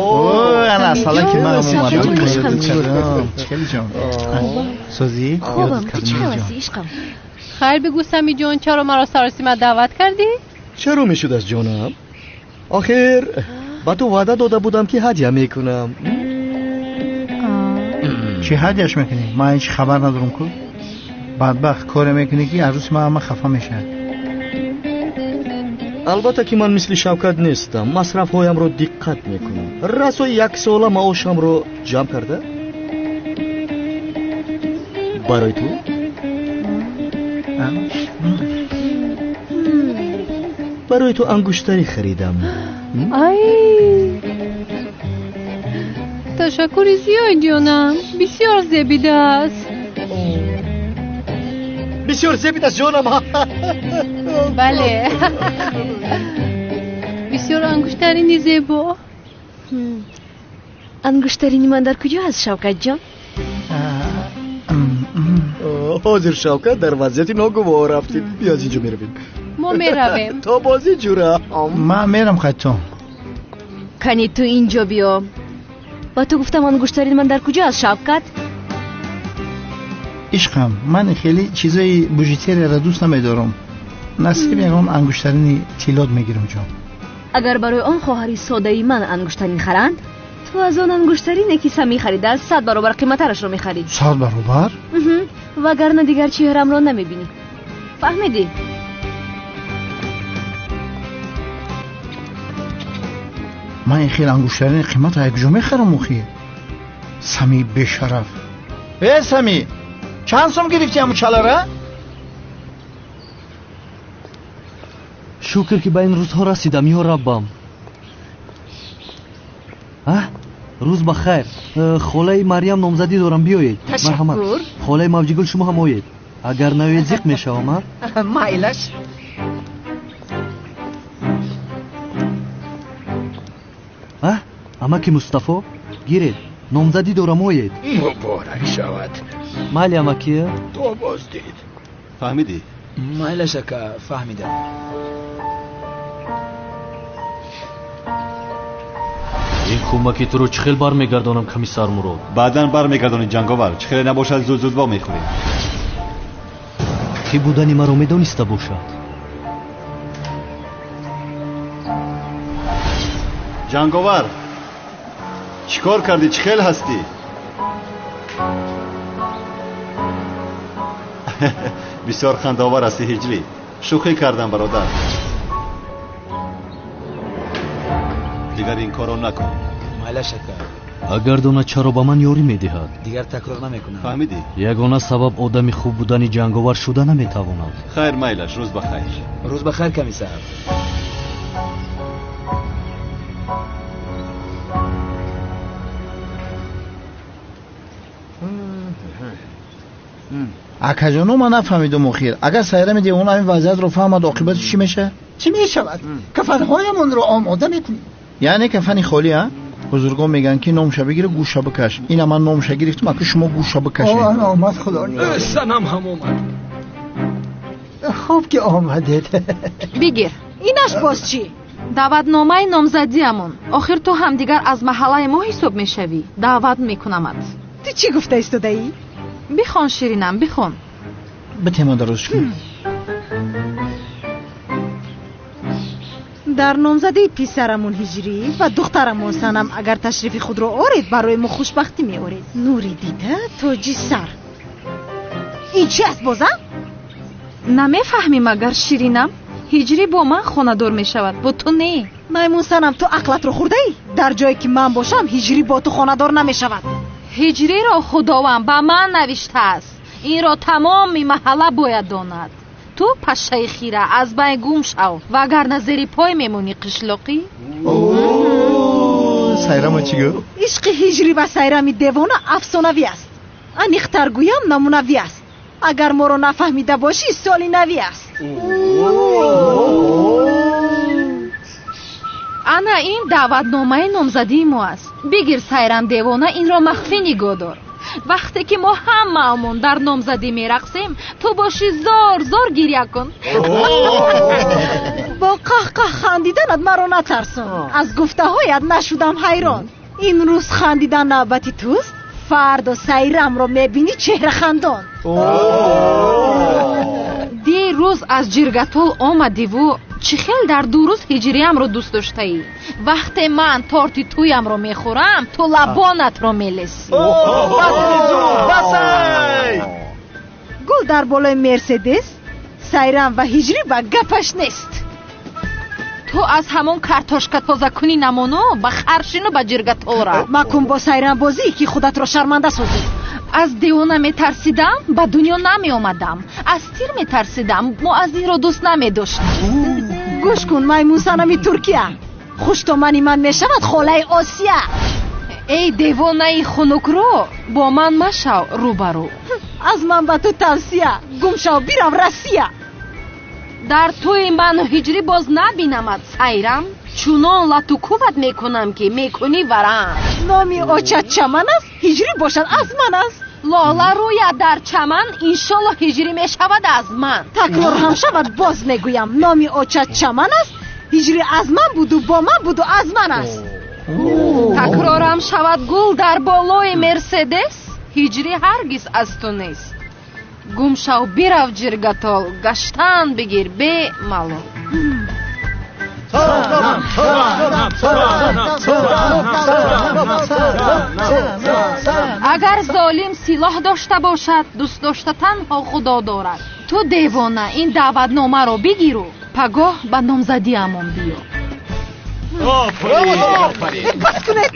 Speaker 7: ана асала ки ман омадам. Хеле ҷон. Созӣ?
Speaker 13: Хубам, ту чӣ ҳастӣ, ишқам?
Speaker 19: Хайр бигӯ, Сами ҷон, чаро маро саросима даъват кардӣ?
Speaker 8: Чаро мешуд аз ҷонам? Охир ба ту ваъда дода будам, ки ҳадя мекунам.
Speaker 7: Чӣ ҳадяш мекунӣ? Ман ҳеҷ хабар надорам ку. Бадбахт коре мекунӣ, ки арӯси ман ҳама хафа мешавад.
Speaker 8: Албатта ки ман мисли Шавкат нестам, масрафҳоямро диққат мекунам. Расо як сола маошамро ҷамъ карда барои ту ангуштарӣ харидам.
Speaker 19: Ай, ташаккури зиёд, ҷонам, бисёр зебидааст.
Speaker 8: Бисёр зебидааст, ҷонам.
Speaker 19: Бале, бисёр ангуштарини зебо.
Speaker 13: Ангуштарини ман дар куҷо аст, Шавкатҷон?
Speaker 8: Ҳозир Шавкат дар вазъияти ногувор рафтид. Биё аз инҷо меравем.
Speaker 19: Мо меравем.
Speaker 8: То бозӣ, ҷура.
Speaker 7: Ман мерам қайтон.
Speaker 13: Кани ту инҷо биё. Ба ту гуфтам, ангуштарини ман дар куҷо аст, Шавкат?
Speaker 7: Ишқам, ман хеле чизои бижутерияро дӯст намедорам. Насиб ягон ангуштарини тиллот мегирам, ҷон.
Speaker 13: Агар барои он хоҳари содаи ман ангуштарин харанд, ту аз он ангуштарине, ки Сами харидааст, 100 баробар қиматтарашро мехарӣ.
Speaker 7: 100 баробар?
Speaker 13: Вагарна дигар чеҳрамро намебинӣ. Фаҳмидӣ?
Speaker 7: Ман ин хел ангуштарини қиматро аз куҷо мехарам охир? Сами бешараф. Э, Сами, чанд сом гирифтӣ ҳамун чалара?
Speaker 5: Шукр, ки ба ин рӯзҳо расидам, ё раббам. Рӯз ба хайр. Холаи Марьям, номзадӣ дорам, биёед. Марҳамат. Холаи Мавҷигул, шумо ҳам оед. Агар наоед, зиқ мешавам, а?
Speaker 18: Майлаш.
Speaker 5: Амаки Мустафо, гиред. Номзадӣ дорам, оед.
Speaker 17: Муборак шавад.
Speaker 5: Майли, амаки.
Speaker 17: То боздид.
Speaker 12: Фаҳмидӣ?
Speaker 20: Майлаш, ака, фаҳмидам.
Speaker 5: Ин кӯмаки туро чӣ хел бармегардонам, комиссар Мурод?
Speaker 12: Баъдан бармегардонӣ, ҷанговар. Чӣ хеле набошад, зуд зуд во мехӯрем.
Speaker 5: Кӣ будани маро медониста бошад?
Speaker 12: Ҷанговар, чӣ кор кардӣ? Чӣ хел ҳастӣ? Бисёр хандаовар ҳастӣ, Ҳиҷрӣ. Шӯхӣ кардам, бародар. Дигар ин корро накун.
Speaker 20: Майлаш ака.
Speaker 5: Агар донад, чаро ба ман ёрӣ медиҳад?
Speaker 20: Дигар такрор намекунам.
Speaker 12: Фаҳмидӣ?
Speaker 5: Ягона сабаб одами хуб будани ҷанговар шуда наметавонад.
Speaker 12: Хайр, майлаш, рӯз ба хайр.
Speaker 20: Рӯз ба хайр, комиссар.
Speaker 7: Акаҷоно, ман нафаҳмидум охир. Агар Сайрами девона ҳамин вазъиятро фаҳмад, оқибати чӣ мешавад?
Speaker 10: Чӣ мешавад? Кафанҳоямонро омода мекунем.
Speaker 7: Яъне кафани холӣ, а? Бузургон мегӯянд, ки номша бигира, гӯша бикаш. Ина ман номша гирифтам, аку шумо гӯша бикашед.
Speaker 10: Он омад, худо.
Speaker 17: Санам ҳам омад.
Speaker 10: Хуб ки омадед.
Speaker 4: Бигир.
Speaker 18: Инаш боз чӣ?
Speaker 4: Даъватномаи номзадиамон. Охир ту ҳам дигар аз маҳаллаи мо ҳисоб мешавӣ. Даъват мекунамат.
Speaker 18: Ту чӣ гуфта истодаӣ?
Speaker 4: Бихон, Ширинам, бихон.
Speaker 7: Битема дароз кун.
Speaker 18: Дар номзадии писарамон Ҳиҷрӣ ва духтарамон Санам агар ташрифи худро оред, барои мо хушбахтӣ меоред. Нури дида, тоҷи сар. Ин чи аст боза?
Speaker 4: Намефаҳмӣ магар, Ширинам? Ҳиҷрӣ бо ман хонадор мешавад, бо ту не.
Speaker 18: Маймун Санам, ту ақлатро хӯрдаӣ? Дар ҷое ки ман бошам, Ҳиҷрӣ бо ту хонадор намешавад.
Speaker 4: Ҳиҷриро Худованд ба ман навиштааст. Инро тамоми маҳалла бояд донад. Ту пашшаи хира, аз байн гум шав, вагарна зери пой мемонӣ, қишлоқӣ.
Speaker 7: Сайрама чӣ гуфт?
Speaker 18: Ишқи Ҳиҷрӣ ва Сайрами девона афсонавӣ аст. Аниқтар гӯям, намунавӣ аст. Агар моро нафаҳмида бошӣ, соли навӣ аст.
Speaker 4: Ана ин даъватномаи номзадии мо аст. Бигир, Сайрам девона, инро махфӣ нигоҳ дор. Вақте ки мо ҳамаамон дар номзадӣ мерақсем, ту бошӣ зор зор гиря кун.
Speaker 18: Бо қаҳқаҳ хандиданат маро натарсон. Аз гуфтаҳоят нашудам ҳайрон. Имрӯз хандидан навбати туст, фардо Сайрамро мебинӣ чеҳрахандон.
Speaker 4: Дирӯз аз ҷиргатол омадиву чӣ хел дар 2 рӯз ҳиҷриямро дӯст доштаӣ. Вақте ман торти тӯямро мехӯрам, ту лабонатро мелесӣ.
Speaker 18: Гул дар болои Мерседес, Сайрам ва Ҳиҷрӣ ба гапаш нест.
Speaker 4: Ту аз ҳамон картошка тозакунӣ намону ба харшину ба ҷиргатол рав.
Speaker 18: Макун бо Сайрам бозӣ, ки худатро шарманда созӣ.
Speaker 4: Аз девона метарсидам, ба дунё намеомадам. Аз тир метарсидам, муаззинро дӯст намедоштам.
Speaker 18: Гӯш кун, маймун Санами Туркия. Хуштомани ман мешавад холаи Осия.
Speaker 4: Эй девонаи хунукрӯ, бо ман машав рӯбарӯ.
Speaker 18: Аз ман ба ту тавсия, гум шав, бирав Россия.
Speaker 4: Дар тӯи ману Ҳиҷрӣ боз набинамад, Сайрам. Чунон лату кӯбат мекунам, ки мекунӣ варам.
Speaker 18: Номи очат Чаман аст, Ҳиҷрӣ бошад аз ман аст.
Speaker 4: Лола рӯяд дар чаман, иншолло Ҳиҷрӣ мешавад аз ман.
Speaker 18: Такрор ҳам шавад, боз мегӯям, номи очат Чаман аст, Ҳиҷрӣ аз ман буду бо ман буду аз ман аст.
Speaker 4: Такрорам шавад, гул дар болои Мерседес, Ҳиҷрӣ ҳаргиз аз ту нест. Гум шав, бирав ҷиргатол, гаштан бигир бемалол. Агар золим силоҳ дошта бошад, дӯст дошта танҳо Худо дорад. Ту девона, ин даъватномаро бигиру пагоҳ ба номзадиамон биё.
Speaker 18: Бас кунед!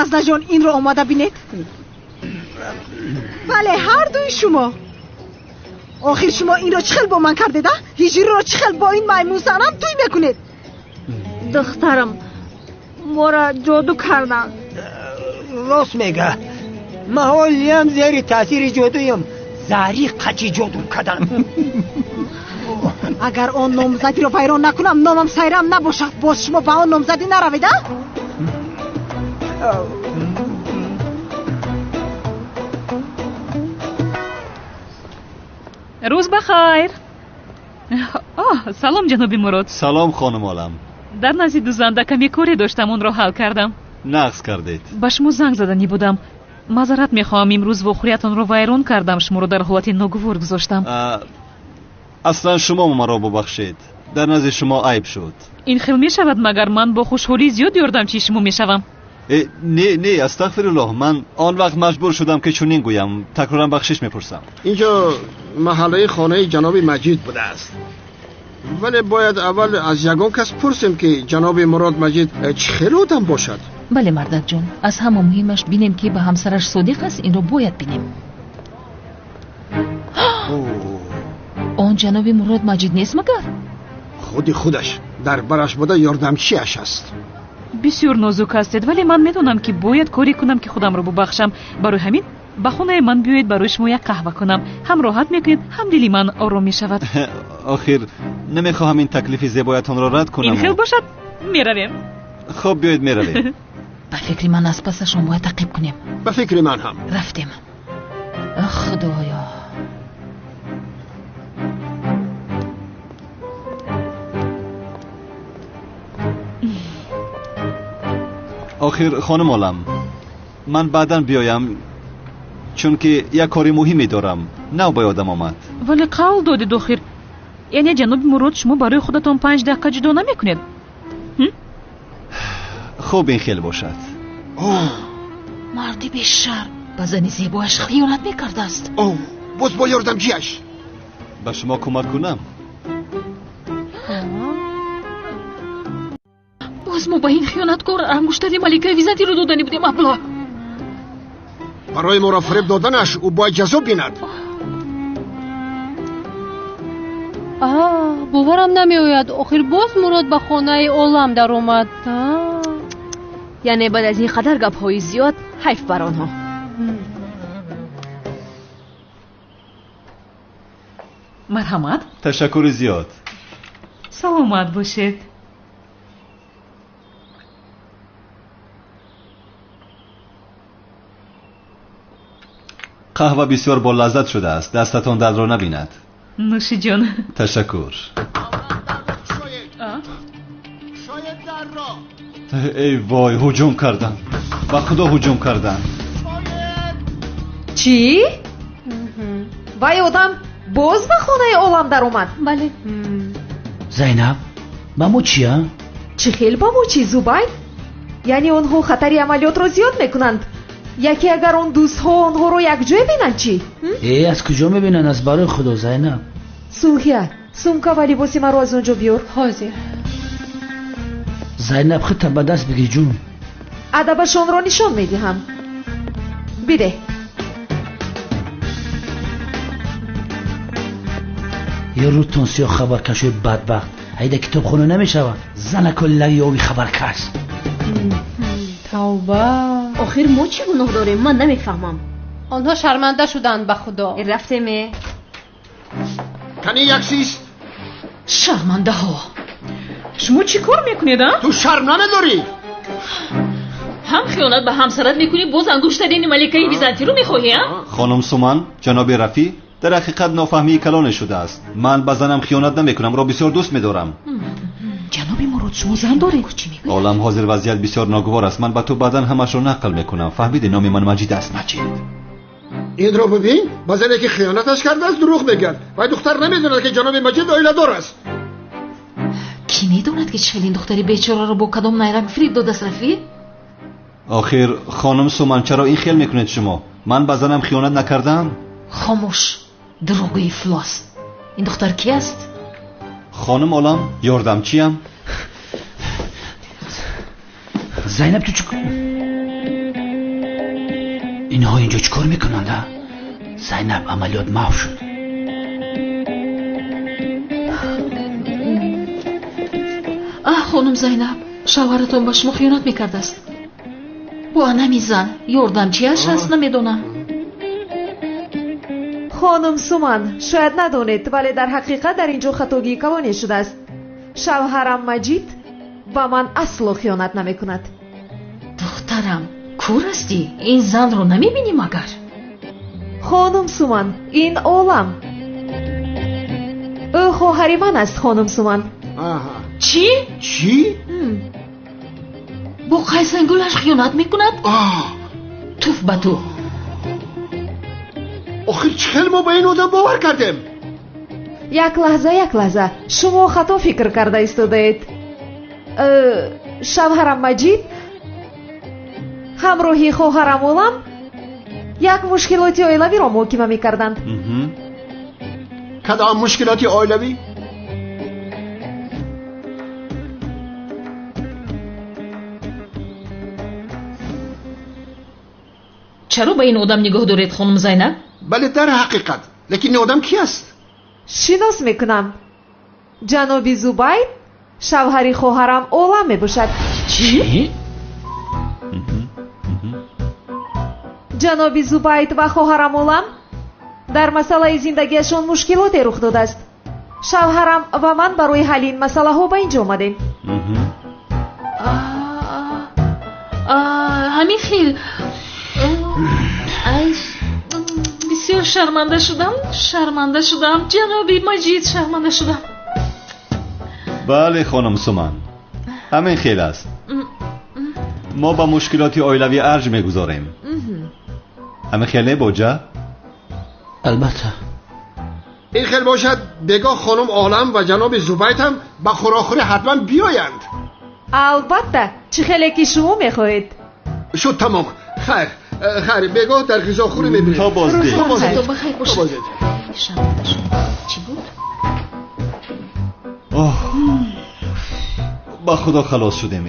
Speaker 18: Яздаҷон, инро омада бинед. Бале, ҳар дуи шумо. Охир шумо инро чӣ хел бо ман кардед, а? Ҳиҷриро чӣ хел бо ин маймун Санам тӯй мекунед?
Speaker 13: Духтарам, моро ҷоду карданд.
Speaker 2: Рост мега. Ман ҳолиям зери таъсири ҷодуям. Зари қачи ҷоду кардам.
Speaker 18: Агар он номзадиро вайрон накунам, номам Сайрам набошад. Боз шумо ба он номзадӣ наравед, а?
Speaker 19: Рӯз ба хайр.
Speaker 21: Оҳ, салом, ҷаноби Мурод.
Speaker 12: Салом, хонум Олам.
Speaker 21: Дар назди дузанда каме коре доштам, онро ҳал кардам.
Speaker 12: Нағз кардед.
Speaker 21: Ба шумо занг заданӣ будам. Маъзарат мехоҳам, имрӯз вохӯриятонро вайрон кардам, шуморо дар ҳолати ногувор гузоштам.
Speaker 12: Аслан шумо маро бубахшед, дар назди шумо айб шуд.
Speaker 21: Ин хел мешавад, магар ман бо хушҳолии зиёд ёрдамчии шумо мешавам?
Speaker 12: Не, не, астағфируллоҳ, ман он вақт маҷбур шудам ки чунин гӯям. Такроран бахшиш мепурсам.
Speaker 9: Инҷо маҳаллаи хонаи ҷаноби Маҷид будааст, вале бояд аввал аз ягон кас пурсем ки ҷаноби Мурод Маҷид чӣ хел одам бошад.
Speaker 22: Бале, мардакҷон, аз ҳама муҳимаш бинем ки ба ҳамсараш содиқ аст, инро бояд бинем. Он ҷаноби Мурод Маҷид нест магар?
Speaker 9: Худи худаш дар бараш буда ёрдамчиаш аст.
Speaker 21: Бисёр нозук ҳастед, вале ман медонам ки бояд коре кунам ки худамро бубахшам. Барои ҳамин ба хонаи ман биёед, барои шумо як қаҳва кунам. Ҳам роҳат мекунед, ҳам дили ман ором мешавад.
Speaker 12: Охир намехоҳам ин таклифи зебоятонро рад кунам.
Speaker 21: Ин хел бошад, меравем.
Speaker 12: Хуб, биёед меравем.
Speaker 22: Ба фикри ман аз пасашон бояд таъқиб кунем.
Speaker 9: Ба фикри ман ҳам.
Speaker 22: Рафтем. Худоё.
Speaker 12: Охир хонум Олам, ман баъдан биёям, чунки як кори муҳиме дорам. Нав ба ёдам омад.
Speaker 21: Вале қавл додед охир. Яъне ҷаноби Мурод, шумо барои худатон 5 дақиқа ҷудо намекунед?
Speaker 12: Хуб, ин хел бошад.
Speaker 22: Марди бешарм ба зани зебояш хиёнат мекардааст.
Speaker 9: Боз бо ёрдамчиаш.
Speaker 12: Ба шумо кӯмак кунам?
Speaker 22: Боз мо ба ин хиёнаткор ангуштари маликаи Византиро додани будем, абла.
Speaker 9: Барои моро фиреб доданаш ӯ бояд ҷазо бинад.
Speaker 19: Боварам намеояд, охир боз Мурод ба хонаи Олам даромад.
Speaker 13: Яъне баъд аз ин қадар гапҳои зиёд ҳайф бар онҳо.
Speaker 21: Марҳамат.
Speaker 12: Ташаккури зиёд.
Speaker 21: Саломат бошед.
Speaker 12: Қаҳва бисёр бо лаззат шудааст, дастатон дардро набинад.
Speaker 21: Нӯши ҷон.
Speaker 12: Ташаккур. Эй вой, ҳуҷум карданд, ба худо ҳуҷум карданд.
Speaker 14: Чӣ? Вай одам боз ба хонаи Олам даромад?
Speaker 19: Бале.
Speaker 11: Зайнаб, ба мо чия?
Speaker 14: Чӣ хел ба мо чӣ, Зубайд? Яъне онҳо хатари амалиётро зиёд мекунанд. Яке агар он дӯстҳо онҳоро якҷоя бинанд чӣ?
Speaker 11: Э, аз куҷо мебинанд? Аз барои худо, Зайнаб.
Speaker 14: Сулҳия, сумка ва либоси маро аз он ҷо биёр.
Speaker 19: Ҳозир.
Speaker 11: Зайнаб, худта ба даст бигир, ҷун.
Speaker 14: Адабашонро нишон медиҳам. Бидеҳ.
Speaker 11: Ё рӯтон сиёҳ, хабаркашои бадбахт. Айда китобхона намешавад. Занако лаёви хабаркаш.
Speaker 19: Тавба.
Speaker 13: Охир мо чӣ гуноҳ дорем? Ман намефаҳмам.
Speaker 19: Онҳо шарманда шуданд, ба худо.
Speaker 13: Рафтеме.
Speaker 9: Кани як чиз?
Speaker 22: Шармандаҳо.
Speaker 21: Шумо чӣ кор мекунед, а?
Speaker 9: Ту шарм намедорӣ?
Speaker 3: Ҳам хиёнат ба ҳамсарат мекунӣ, боз ангуштарини маликаи Византиро мехоҳӣ, а?
Speaker 12: Хонум Суман, ҷаноби Рафӣ, дар ҳақиқат нофаҳмии калоне шудааст. Ман ба занам хиёнат намекунам, ро бисёр дӯст медорам.
Speaker 22: Ҷаноби Мурод, шумо зан доред?
Speaker 12: Олам, ҳозир вазъият бисёр ногувор аст. Ман ба ту баъдан ҳамашро нақл мекунам. Фаҳмидӣ, номи ман Маҷид аст. Маҷид.
Speaker 9: Инро бибин, ба зане ки хиёнаташ кардааст дурӯғ мегӯяд. Вай духтар намедонад ки ҷаноби Маҷид оиладор аст.
Speaker 22: Кӣ медонад ки чӣ хел ин духтари бечораро бо кадом найранг фиреб додааст, Рафӣ?
Speaker 12: Охир хонум Суман, чаро ин хел мекунед шумо? Ман ба занам хиёнат накардам.
Speaker 22: Хомӯш, дурӯғгӯи ифлос. Ин духтар кӣ аст?
Speaker 12: Хонум Олам, ёрдамчиям.
Speaker 11: Зайнаб, ту чӣ инҳо инҷо чӣ кор мекунанд, а? Зайнаб, амалиёт маҳв шуд.
Speaker 22: Аҳ, хонум Зайнаб, шавҳаратон ба шумо хиёнат мекардааст. Бо анами зан ёрдамчиаш аст, намедонам.
Speaker 14: Хонум Суман, шояд надонед, вале дар ҳақиқат дар ин ҷо хатогии калоне шудааст. Шавҳарам Маҷид ба ман асло хиёнат намекунад.
Speaker 22: Духтарам, кур ҳастӣ? Ин занро намебинӣ магар?
Speaker 14: Хонум Суман, ин Олам. Ӯ Хоҳари ман аст, хонум Суман.
Speaker 22: Чӣ?
Speaker 9: Чӣ?
Speaker 22: Бо қайсангулаш хиёнат мекунад? Туф ба ту.
Speaker 9: Охир чӣ хел мо ба ин одам бовар кардем?
Speaker 14: Як лаҳза, як лаҳза. Шумо хато фикр карда истодаед. Шавҳарам Маҷид ҳамроҳи хоҳарам Олам як мушкилоти оилавиро муҳокима мекарданд.
Speaker 9: Кадом мушкилоти оилавӣ?
Speaker 22: Чаро ба ин одам нигоҳ доред, хонум Зайнаб?
Speaker 9: Бале, дар ҳақиқат. Лекин ин одам ки аст?
Speaker 14: Шинос мекунам. Ҷаноби Зубайд шавҳари хоҳарам Олам мебошад.
Speaker 22: Чӣ?
Speaker 14: Ҷаноби Зубайд ва хоҳарам Олам дар масъалаи зиндагиашон мушкилоте рух додааст. Шавҳарам ва ман барои ҳалли ин масъалаҳо ба инҷо омадем.
Speaker 22: Ҳамин хел. Ай, бисёр шарманда шудам, шарманда шудам, ҷаноби Маҷид, шарманда шудам.
Speaker 12: Бале, хонум Суман, ҳамин хел аст. Мо ба мушкилоти оилавӣ арҷ мегузорем. Ҳамин хел не, боҷа?
Speaker 11: Албатта.
Speaker 9: Ин хел бошад, бегоҳ хонум Олам ва ҷаноби Зубайд ҳам ба хӯрокхӯрӣ ҳатман биёянд.
Speaker 14: Албатта, чӣ хеле ки шумо мехоҳед.
Speaker 9: Шуд тамом. Хайр, хайр, бегоҳ дар ғизохӯрӣ мебинем.
Speaker 12: То боздид.
Speaker 22: То бахайр бошед. Шарманда шудам. Чӣ буд?
Speaker 12: Оҳ, ба худо халос шудем.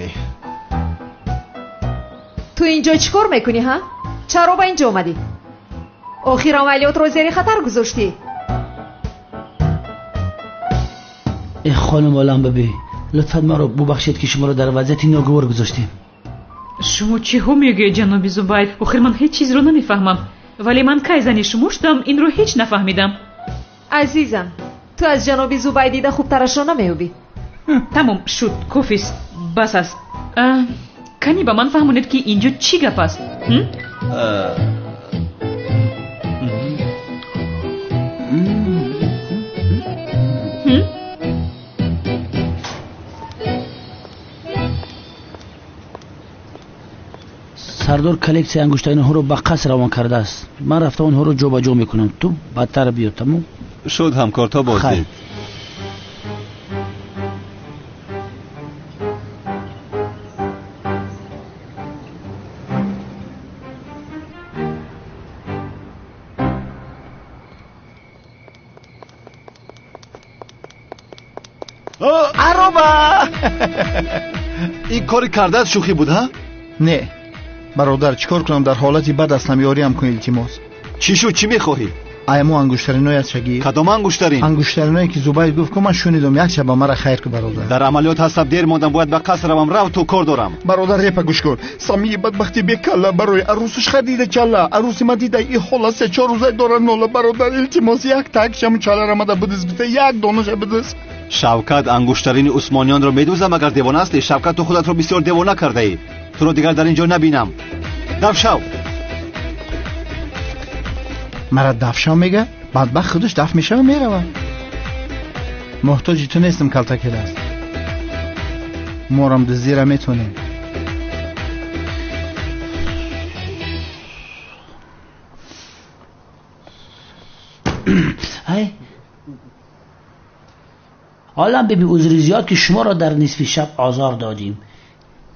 Speaker 14: Ту инҷо чӣ кор мекунӣ, ҳа? Чаро ба инҷо омадӣ? Охир амалиётро зери хатар гузоштӣ.
Speaker 11: Э хонум Олам биби, лутфан маро бубахшед, ки шуморо дар вазъияти ногувор гузоштем.
Speaker 21: Шумо чиҳо мегӯед, ҷаноби Зубайд? Охир ман ҳеҷ чизро намефаҳмам. Вале ман кай зани шумо шудам, инро ҳеҷ нафаҳмидам.
Speaker 14: Азизам, ту аз ҷаноби Зубайд дида хубтарашро намеёбӣ.
Speaker 21: Тамом шуд, кофист, бас аст. Кани ба ман фаҳмонед, ки инҷо чӣ гап аст?
Speaker 11: Сардор коллексияи ангуштаринҳоро ба қаср равон кардааст. Ман рафта онҳоро ҷобаҷо мекунам. Ту бадтар биё, тамом?
Speaker 12: Шуд, ҳамкор, то боздид.
Speaker 7: Ароба!
Speaker 12: Ин кори кардаат шӯхӣ буд, ҳа?
Speaker 7: Не. Бародар, чӣ кор кунам? Дар ҳолати бад ҳастам, ёриам кун, илтимос.
Speaker 12: Чӣ шуд? Чӣ мехоҳӣ?
Speaker 7: Ай мо ангуштариное аз чагӣ.
Speaker 12: Кадом ангуштарин?
Speaker 7: Ангуштариное ки Зубайд гуфт, ку ман шунидам, як шаб ба мара хайр ку, бародар.
Speaker 12: Дар амалиёт ҳастам, дер мондам, бояд ба қаср равам. Рав ту, кор дорам.
Speaker 7: Бародар, репа гӯш кун. Самии бадбахти бекалла барои арӯсаш харида чалла. Арӯси ма дида и ҳола се-чор рӯза дора нола. Бародар, илтимос, як так шаму чалара мада бидиз, бита як донаша бидиз.
Speaker 12: Шавкат, ангуштарини усмониёнро медӯзам, агар девона ҳастӣ. Шавкат, ту худатро бисёр девона кардаӣ. Туро дигар дар ин ҷо набинам. Дафшав.
Speaker 7: Мара дафшав мега? Бадбахт худаш даф мешава, мерава. Муҳтоҷи ту нестам, калтакедаст. Морам дуздира метонем.
Speaker 11: Ай Олам биби, узри зиёд, ки шуморо дар нисфи шаб озор додем.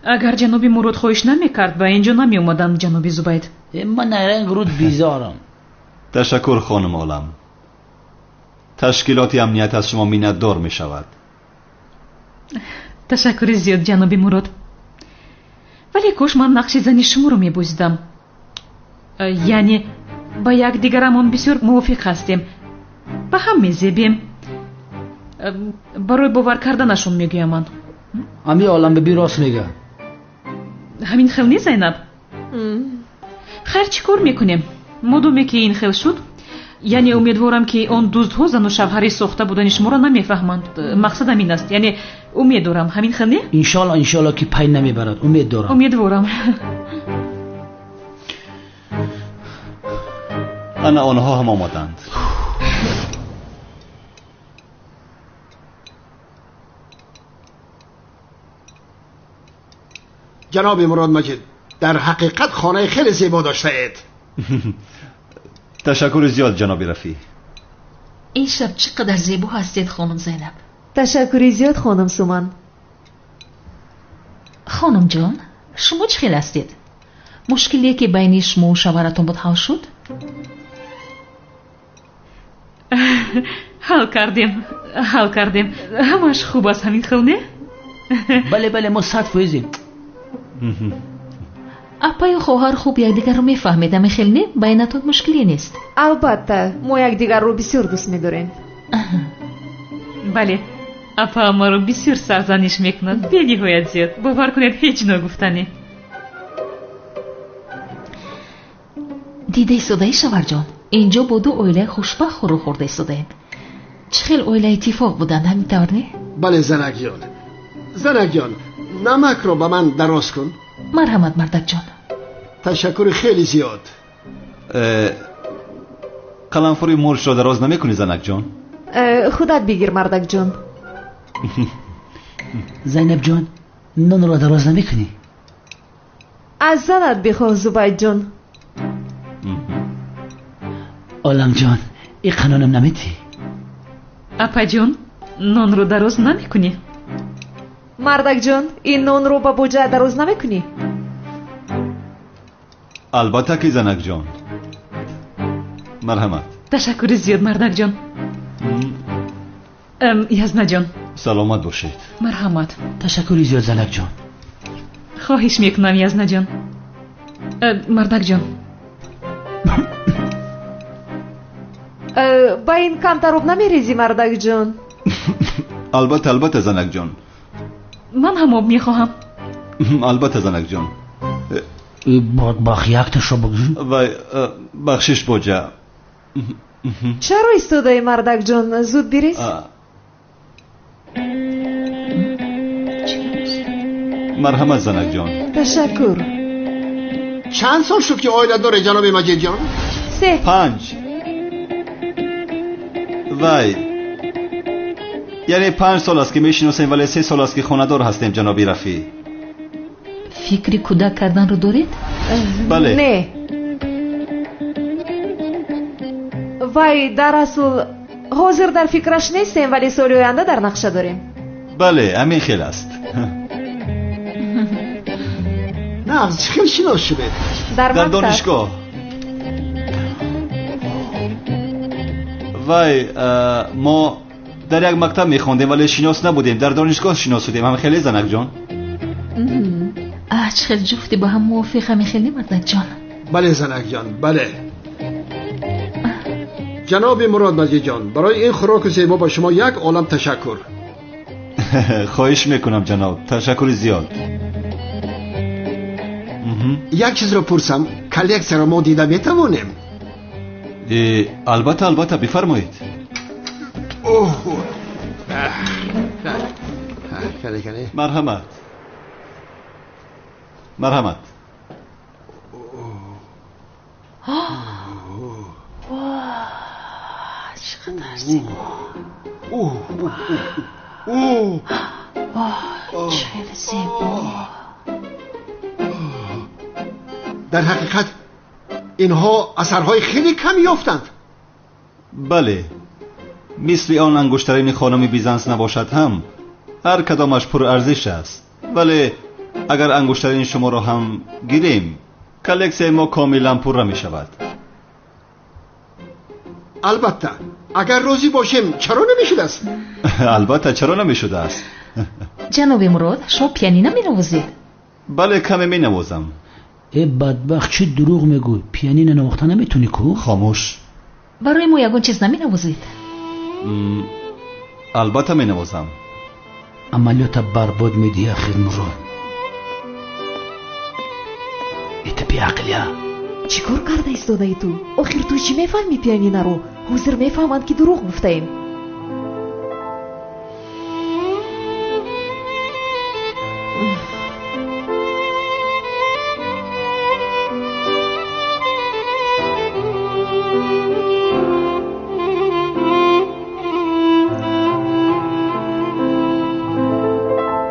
Speaker 21: Агар ҷаноби Мурод хоҳиш намекард, ба инҷо намеомадам, ҷаноби Зубайд.
Speaker 11: Ман найранг руд безорам.
Speaker 12: Ташаккур, хонум Олам. Ташкилоти амният аз шумо миннатдор мешавад.
Speaker 21: Ташаккури зиёд, ҷаноби Мурод. Вале кош ман нақши зани шуморо мебозидам. Яъне ба якдигарамон бисёр мувофиқ ҳастем, ба ҳам мезебем. Барои бовар карданашон мегӯям ман.
Speaker 11: Ами Олам биби рост мега.
Speaker 21: Ҳамин хел не, Зайнаб? Хайр, чӣ кор мекунем? Модоме ки ин хел шуд, яъне умедворам, ки он дуздҳо зану шавҳари сохта будани шуморо намефаҳманд. Мақсадам ин аст, яъне умед дорам. Ҳамин хел не?
Speaker 11: Иншоалло, иншоалло, ки пай намебарад. Умед дорам.
Speaker 21: Умедворам.
Speaker 12: Ана онҳо ҳам омаданд.
Speaker 9: Ҷаноби Мурод Маҷид, дар ҳақиқат хонаи хеле зебо доштаед.
Speaker 12: Ташаккури зиёд, ҷаноби Рафеъ.
Speaker 22: Ин шаб чӣ қадар зебо ҳастед, хонум Зайнаб.
Speaker 14: Ташаккури зиёд, хонум Суман.
Speaker 22: Хонумҷон, шумо чӣ хел ҳастед? Мушкиле ки байни шумову шавҳаратон буд ҳал шуд?
Speaker 21: Ҳал кардем, ҳал кардем. Ҳамааш хуб аст, ҳамин хел не?
Speaker 11: Бале, бале, мо 100%-ем.
Speaker 22: Апаю хоҳар хуб якдигарро мефаҳмед, ҳамин хел не? Байнатон мушкиле нест?
Speaker 14: Албатта, мо якдигарро бисёр дӯст медорем.
Speaker 21: Бале, апа маро бисёр сарзаниш мекунад, бениҳоят зиёд. Бовар кунед, ҳеҷ ногуфтанӣ.
Speaker 22: Дида истодаи, шавҳарҷон, инҷо бо ду оилаи хушбахт хӯру хӯрда истодаем. Чӣ хел оила иттифоқ буданд, ҳамин тавр не?
Speaker 9: Бале, занакҷон. Занакҷон, намакро ба ман дароз кун.
Speaker 22: Марҳамат, мардакҷон.
Speaker 9: Ташаккури хеле зиёд.
Speaker 12: Қаламфури мурчро дароз намекунӣ, занакҷон?
Speaker 14: Худат бигир, мардакҷон.
Speaker 11: Зайнабҷон, нонро дароз намекунӣ?
Speaker 14: Аз занат бихоҳ, Зубайдҷон.
Speaker 11: Оламҷон, ин қанонам наметӣ?
Speaker 21: Апаҷон, нонро дароз намекунӣ?
Speaker 14: Мардакҷон, ин нонро ба боҷа дароз намекунӣ?
Speaker 12: Албатта ки, занакҷон. Марҳамат.
Speaker 21: Ташаккури зиёд, мардакҷон. Язнаҷон.
Speaker 12: Саломат бошед.
Speaker 21: Марҳамат.
Speaker 11: Ташаккури зиёд, занакҷон.
Speaker 21: Хоҳиш мекунам, Язнаҷон. Мардакҷон.
Speaker 14: Ба ин камтар об намерезӣ, мардакҷон?
Speaker 12: Албатта, албатта, занакҷон.
Speaker 21: Ман ҳам об мехоҳам.
Speaker 12: Албатта, занакҷон.
Speaker 11: Бадбахт, якташо бигӯ.
Speaker 12: Вай, бахшиш, боҷа.
Speaker 14: Чаро истодаи, мардакҷон? Зуд бирез.
Speaker 12: Марҳамат, занакҷон.
Speaker 14: Ташаккур.
Speaker 9: Чанд сол шуд ки оила доред, ҷаноби Маҷидҷон?
Speaker 14: 3.
Speaker 12: 5. Вай, яъне 5 сол аст ки мешиносем, вале 3 сол аст ки хонадор ҳастем, ҷаноби Рафеъ.
Speaker 22: Фикри кӯдак карданро доред?
Speaker 12: Бале.
Speaker 14: Не. Вай, дар асл ҳозир дар фикраш нестем, вале соли оянда дар нақша дорем.
Speaker 12: Бале, ҳамин хел аст.
Speaker 9: Нағз, чӣ хел шинос шудед?
Speaker 14: Дар
Speaker 12: Дар донишгоҳ. Вай, мо дар як мактаб мехондем, вале шинос набудем. Дар донишгоҳ шинос шудем. Ҳам хеле, занакҷон?
Speaker 22: Чӣ хел ҷуфти ба ҳам мувофиқ, ҳамин хел не, мардакҷон?
Speaker 9: Бале, занакҷон, бале. Ҷаноби Мурод Маҷидҷон, барои ин хӯроки зебо ба шумо як олам ташаккур.
Speaker 12: Хоҳиш мекунам, ҷаноб. Ташаккури зиёд.
Speaker 9: Як чизро пурсам, коллексияро мо дида метавонем?
Speaker 12: Албатта, албатта, бифармоед. Марҳамат. Марҳамат.
Speaker 22: Чӣ қадар зебо! Чӣ хеле зебо!
Speaker 9: Дар ҳақиқат инҳо асарҳои хеле кам ёфтанд.
Speaker 12: Бале, мисли он ангуштарини хонуми Бизанс набошад ҳам, ҳар кадомаш пурарзиш аст. Вале агар ангуштарини шуморо ҳам гирем, коллексияи мо комилан пурра мешавад.
Speaker 9: Албатта, агар розӣ бошем, чаро намешудааст?
Speaker 12: Албатта, чаро намешудааст?
Speaker 22: Ҷаноби Мурод, шумо пианино менавозед?
Speaker 12: Бале, каме менавозам.
Speaker 11: Э, бадбахт, чӣ дурӯғ мегӯй? Пианино навохта наметонӣ ку?
Speaker 12: Хомӯш.
Speaker 22: Барои мо ягон чиз наменавозед?
Speaker 12: Албатта менавозам.
Speaker 11: Амалиёта барбод медиҳӣ, ахир, Мурод. Это беақлия.
Speaker 14: Чӣ кор карда истодаи ту? Охир ту чӣ мефаҳмӣ пианинаро? Ҳозир мефаҳманд, ки дурӯғ гуфтаем.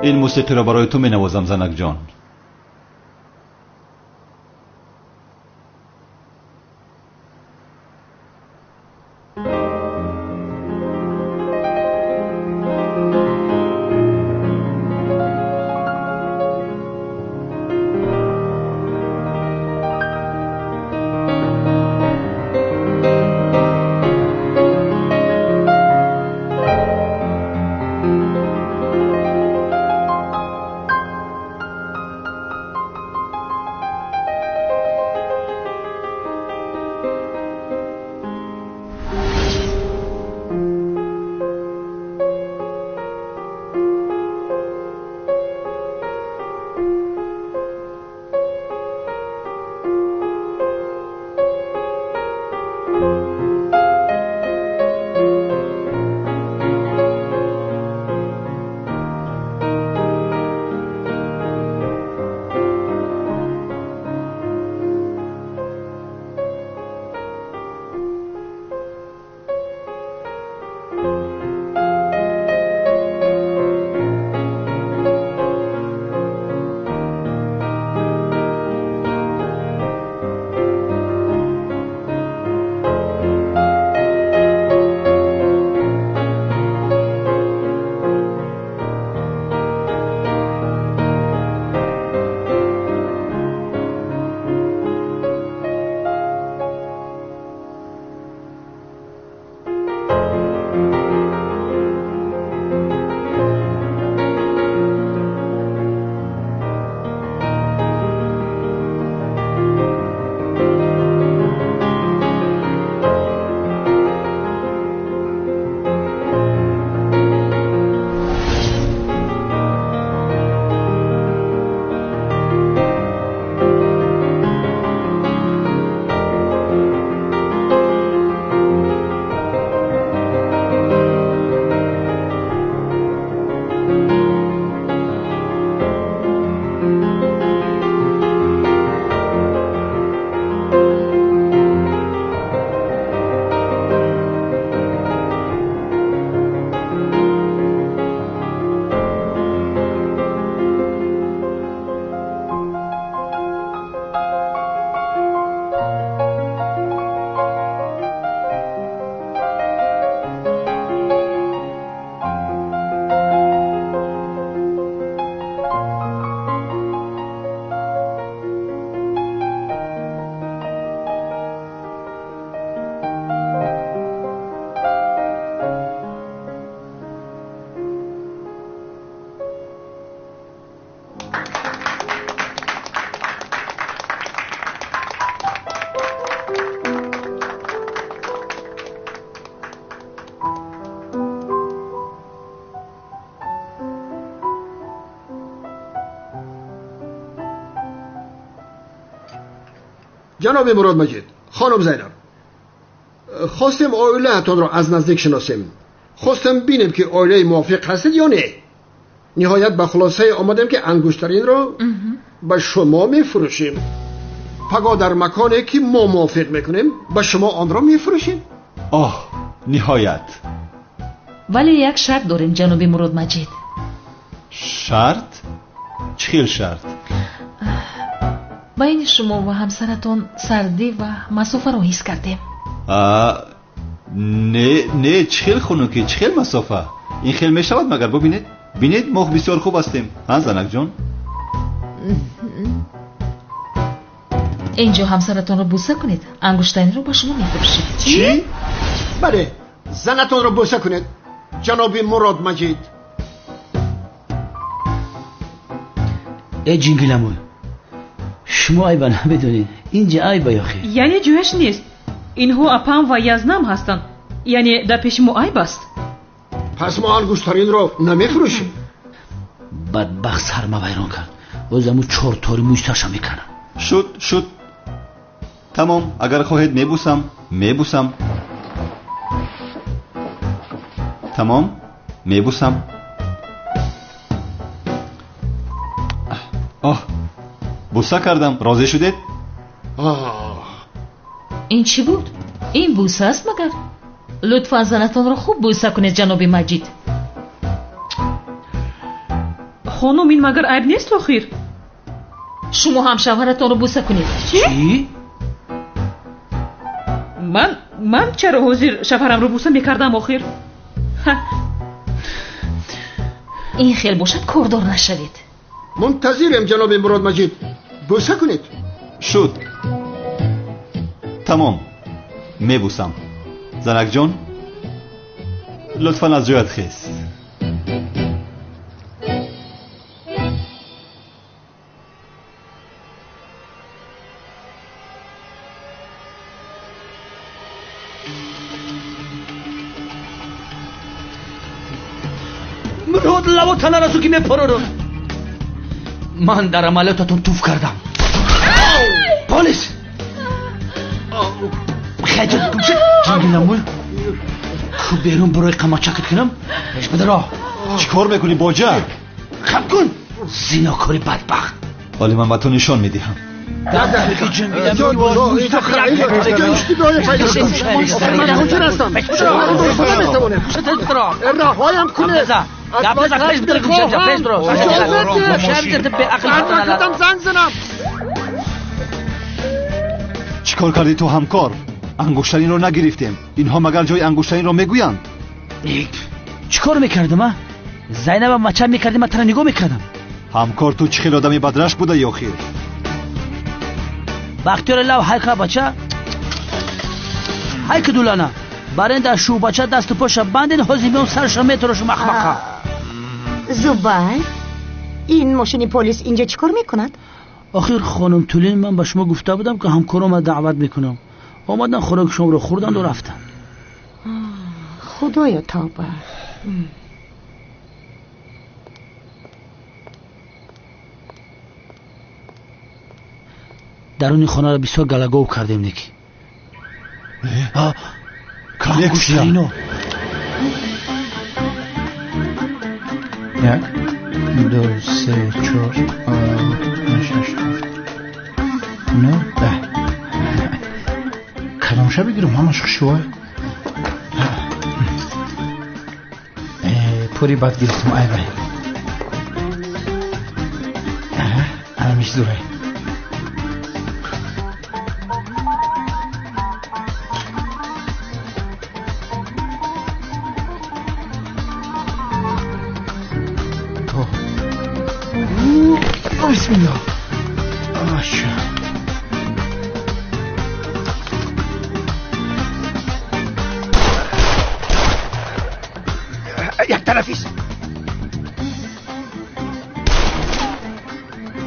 Speaker 12: Ин мусиқиро барои ту менавозам, занакҷон.
Speaker 9: Ҷаноби Мурод Маҷид, хонум Зайнаб, хостем оилаатонро аз наздик шиносем. Хостем бинем ки оилаи мувофиқ ҳастед ё не. Ниҳоят ба хулосае омадем ки ангуштаринро ба шумо мефурӯшем. Пагоҳ дар маконе ки мо мувофиқ мекунем ба шумо онро мефурӯшем.
Speaker 12: Оҳ, ниҳоят.
Speaker 22: Вале як шарт дорем, ҷаноби Мурод Маҷид.
Speaker 12: Шарт? Чӣ хел шарт?
Speaker 22: Байни шумо ва ҳамсаратон сардӣ ва масофаро ҳис кардем.
Speaker 12: Не, не, чӣ хел хунукӣ, чӣ хел масофа? Ин хел мешавад магар? Бубинед, бинед, мо бисёр хуб ҳастем. Ҳа, занакҷон?
Speaker 22: Инҷо ҳамсаратонро бӯса кунед, ангуштаринро ба шумо мефурӯшем.
Speaker 9: Чӣ? Бале, занатонро бӯса кунед, ҷаноби Мурод Маҷид.
Speaker 11: Э ҷингиламӯй, шумо айба намедонед, инҷа айба ёхе.
Speaker 21: Яъне ҷояш нест. Инҳо апам ва язнам ҳастанд. Яъне дар пеши мо айб аст.
Speaker 9: Пас мо ангуштаринро намефурӯшем.
Speaker 11: Бадбахт сарма вайрон кард. Боз аму чор тори мӯи сарша мекунам.
Speaker 12: Шуд, шуд. Тамом, агар хоҳед мебусам, мебусам. Тамом, мебусам. Оҳ, буса кардам, розӣ шудед?
Speaker 22: Ин чӣ буд? Ин бӯса аст магар? Лутфан занатонро хуб бӯса кунед, ҷаноби Маҷид.
Speaker 21: Хонум, ин магар айб нест охир?
Speaker 22: Шумо ҳам шавҳаратонро бӯса кунед.
Speaker 21: Чӣ? Ман чаро ҳозир шавҳарамро бӯса мекардам охир?
Speaker 22: Ин хел бошад, кордор нашавед.
Speaker 9: Мунтазирем, ҷаноби Мурод Маҷид. Бӯса кунед.
Speaker 12: Шуд. Тамом, мебусам. Занакҷон, лутфан аз ҷоят хез.
Speaker 11: Мурод, лаву танарасу ки мепарорам. Ман дар амалиётатон туф кардам. Полис! Хайҷат гумшад, ҷингиламӯй. Ку берун барои қамачакат кунам? Пеш бидаро.
Speaker 12: Чӣ кор мекунӣ, боҷа?
Speaker 11: Хам кун! Зинокори бадбахт.
Speaker 12: Вале ман ба ту нишон медиҳам.
Speaker 9: Раҳоям кунед. Занг занам.
Speaker 12: Чӣ кор кардӣ ту, ҳамкор? Ангуштаринро нагирифтем. Инҳо магар ҷои ангуштаринро мегӯянд?
Speaker 11: Чӣ кор мекардам, а? Зайнаба мача мекардем, ман тара нигоҳ мекардам.
Speaker 12: Ҳамкор, ту чӣ хел одами бадрашк будаи охир?
Speaker 11: Бахтиёри лав ҳайка бача, ҳайка дулана. Барен дар шӯбача дасту поша бандед, ҳозир меом сарша метарошум ахмақа.
Speaker 1: Зубайр, ин мошини полис инҷа чӣ кор мекунад?
Speaker 11: Охир хонум Тулин, ман ба шумо гуфта будам ки ҳамкоромро даъват мекунам. Омадан, хӯроки шуморо хӯрданду рафтанд.
Speaker 1: Худоё, тавба.
Speaker 11: Даруни хонаро бисёр галагов кардем, неки. Ангуштарино.
Speaker 7: Як, ду, се, чор, панҷ, шаш, ҳафт, нӯ, даҳ. Кадомша бигирам? Ҳамаш хушвой. Пури бад гирифтам, ай вай. Анамиш зурай. Бисмиллоҳ. Аша.
Speaker 2: Як тарафист.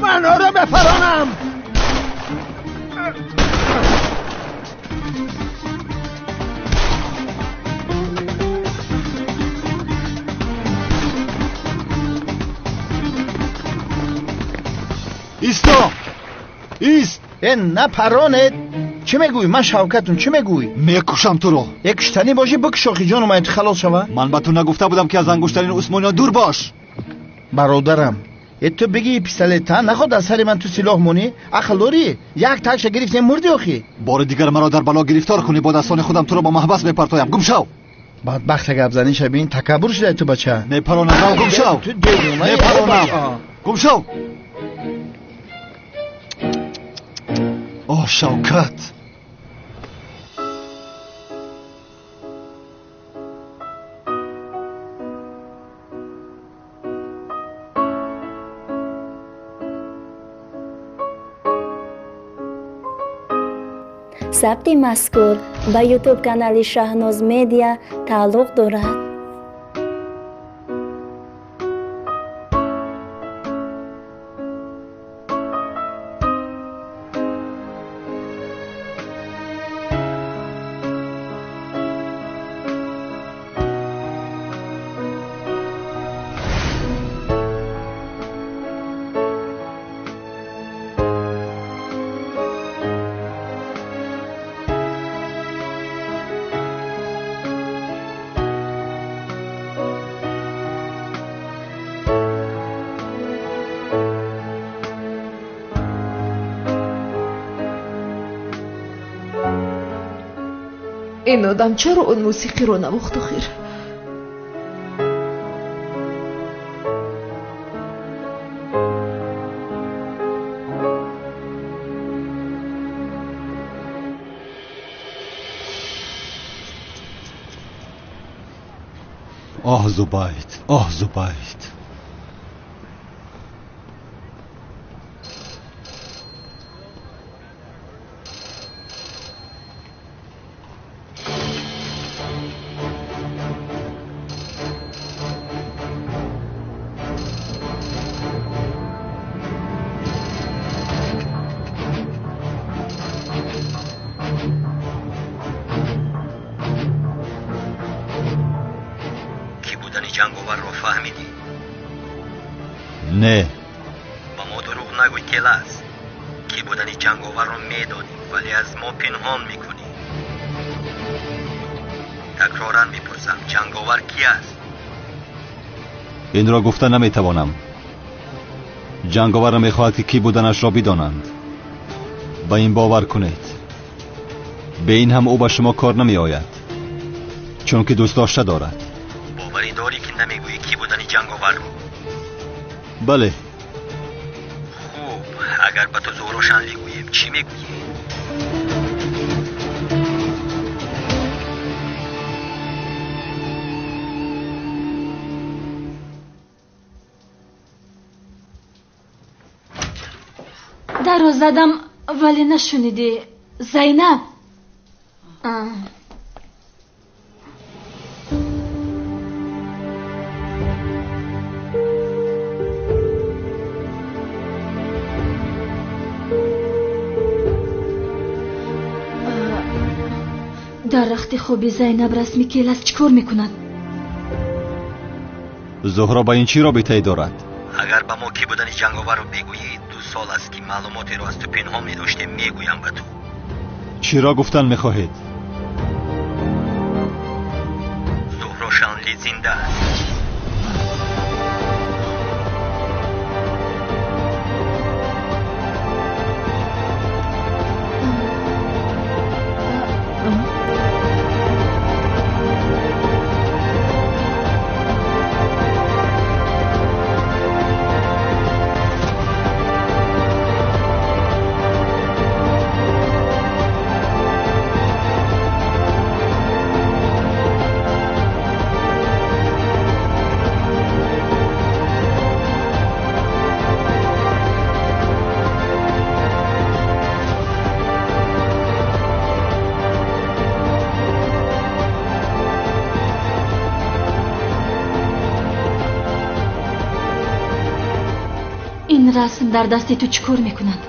Speaker 2: Ман ӯро мепаронам.
Speaker 12: Исто! Ист!
Speaker 7: Э, напаронед! Чӣ мегӯӣ? Ман Шавкатум, чӣ мегӯӣ?
Speaker 12: Мекушам туро.
Speaker 7: Як куштанӣ бошӣ, бикуш охи ҷону ман халос шава.
Speaker 12: Ман ба ту нагуфта будам ки аз ангуштарини усмониён дур бош.
Speaker 7: Бародарам, ту бигӣ пистолет та наход аз сари ман ту силоҳ монӣ? Ақл дорӣ? Як такша гирифтем мурдӣ охи.
Speaker 12: Бори дигар маро дар бало гирифтор кунӣ, бо дастони худам туро ба маҳбас мепартоям. Гум шав.
Speaker 7: Бадбахта гап заниша бин, такаббур шудай ту бача.
Speaker 12: Мепаронам, рав гум шав. Мепаронам. Гум шав. Оҳ, Шавкат.
Speaker 15: Сабти мазкур ба ютуб канали Шаҳноз Медиа тааллуқ дорад.
Speaker 14: Ин одам чаро он мусиқиро навохт охир?
Speaker 12: Оҳ, Зубайд, оҳ, Зубайд. Не.
Speaker 16: Ба мо дурӯғ нагӯй, Келас. Кӣ будани ҷанговарро медонӣ, вале аз мо пинҳон мекунӣ. Такроран мепурсам, ҷанговар кӣ аст?
Speaker 12: Инро гуфта наметавонам. Ҷанговар мехоҳад ки кӣ буданашро бидонанд. Ба ин бовар кунед. Бе ин ҳам ӯ ба шумо кор намеояд, чунки дӯстдошта дорад.
Speaker 16: Боварӣ дорӣ ки намегӯӣ кӣ будани ҷанговарро?
Speaker 12: Бале.
Speaker 16: Хуб, агар ба ту Зуҳрошанли гӯем, чӣ мегӯӣ?
Speaker 23: Дарро задам, вале нашунидӣ. Зайнаб. Дар рахти хоби Зайнаб расми Келас чӣ кор мекунад?
Speaker 12: Зуҳро ба ин чӣ робитае дорад?
Speaker 16: Агар ба мо кӣ будани ҷанговарро бигӯӣ, 2 сол аст ки маълумотеро аз ту пинҳон медоштем, мегӯям ба ту.
Speaker 12: Чиро гуфтан мехоҳед?
Speaker 16: Зуҳро Шанли зинда аст.
Speaker 23: Ин расм дар дасти ту чӣ кор мекунад?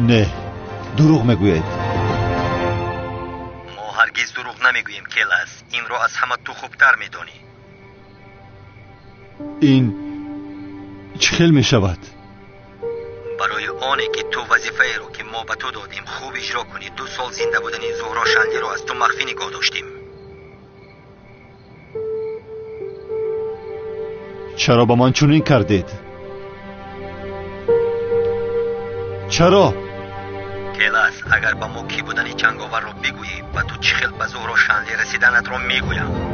Speaker 12: Не, дурӯғ мегӯед.
Speaker 16: Намегӯем, Келас. Инро аз ҳама ту хубтар медонӣ.
Speaker 12: Ин чӣ хел мешавад?
Speaker 16: Барои оне ки ту вазифаеро, ки мо ба ту додем, хуб иҷро кунӣ, 2 сол зинда будани Зуҳро Шанлиро аз ту махфӣ нигоҳ доштем.
Speaker 12: Чаро ба ман чунин кардед? Чаро?
Speaker 16: Келас, агар ба мо кӣ будани ҷанговарро бигӯӣ, ба ту чӣ хел ба Зуҳро Шанли расиданатро мегӯям.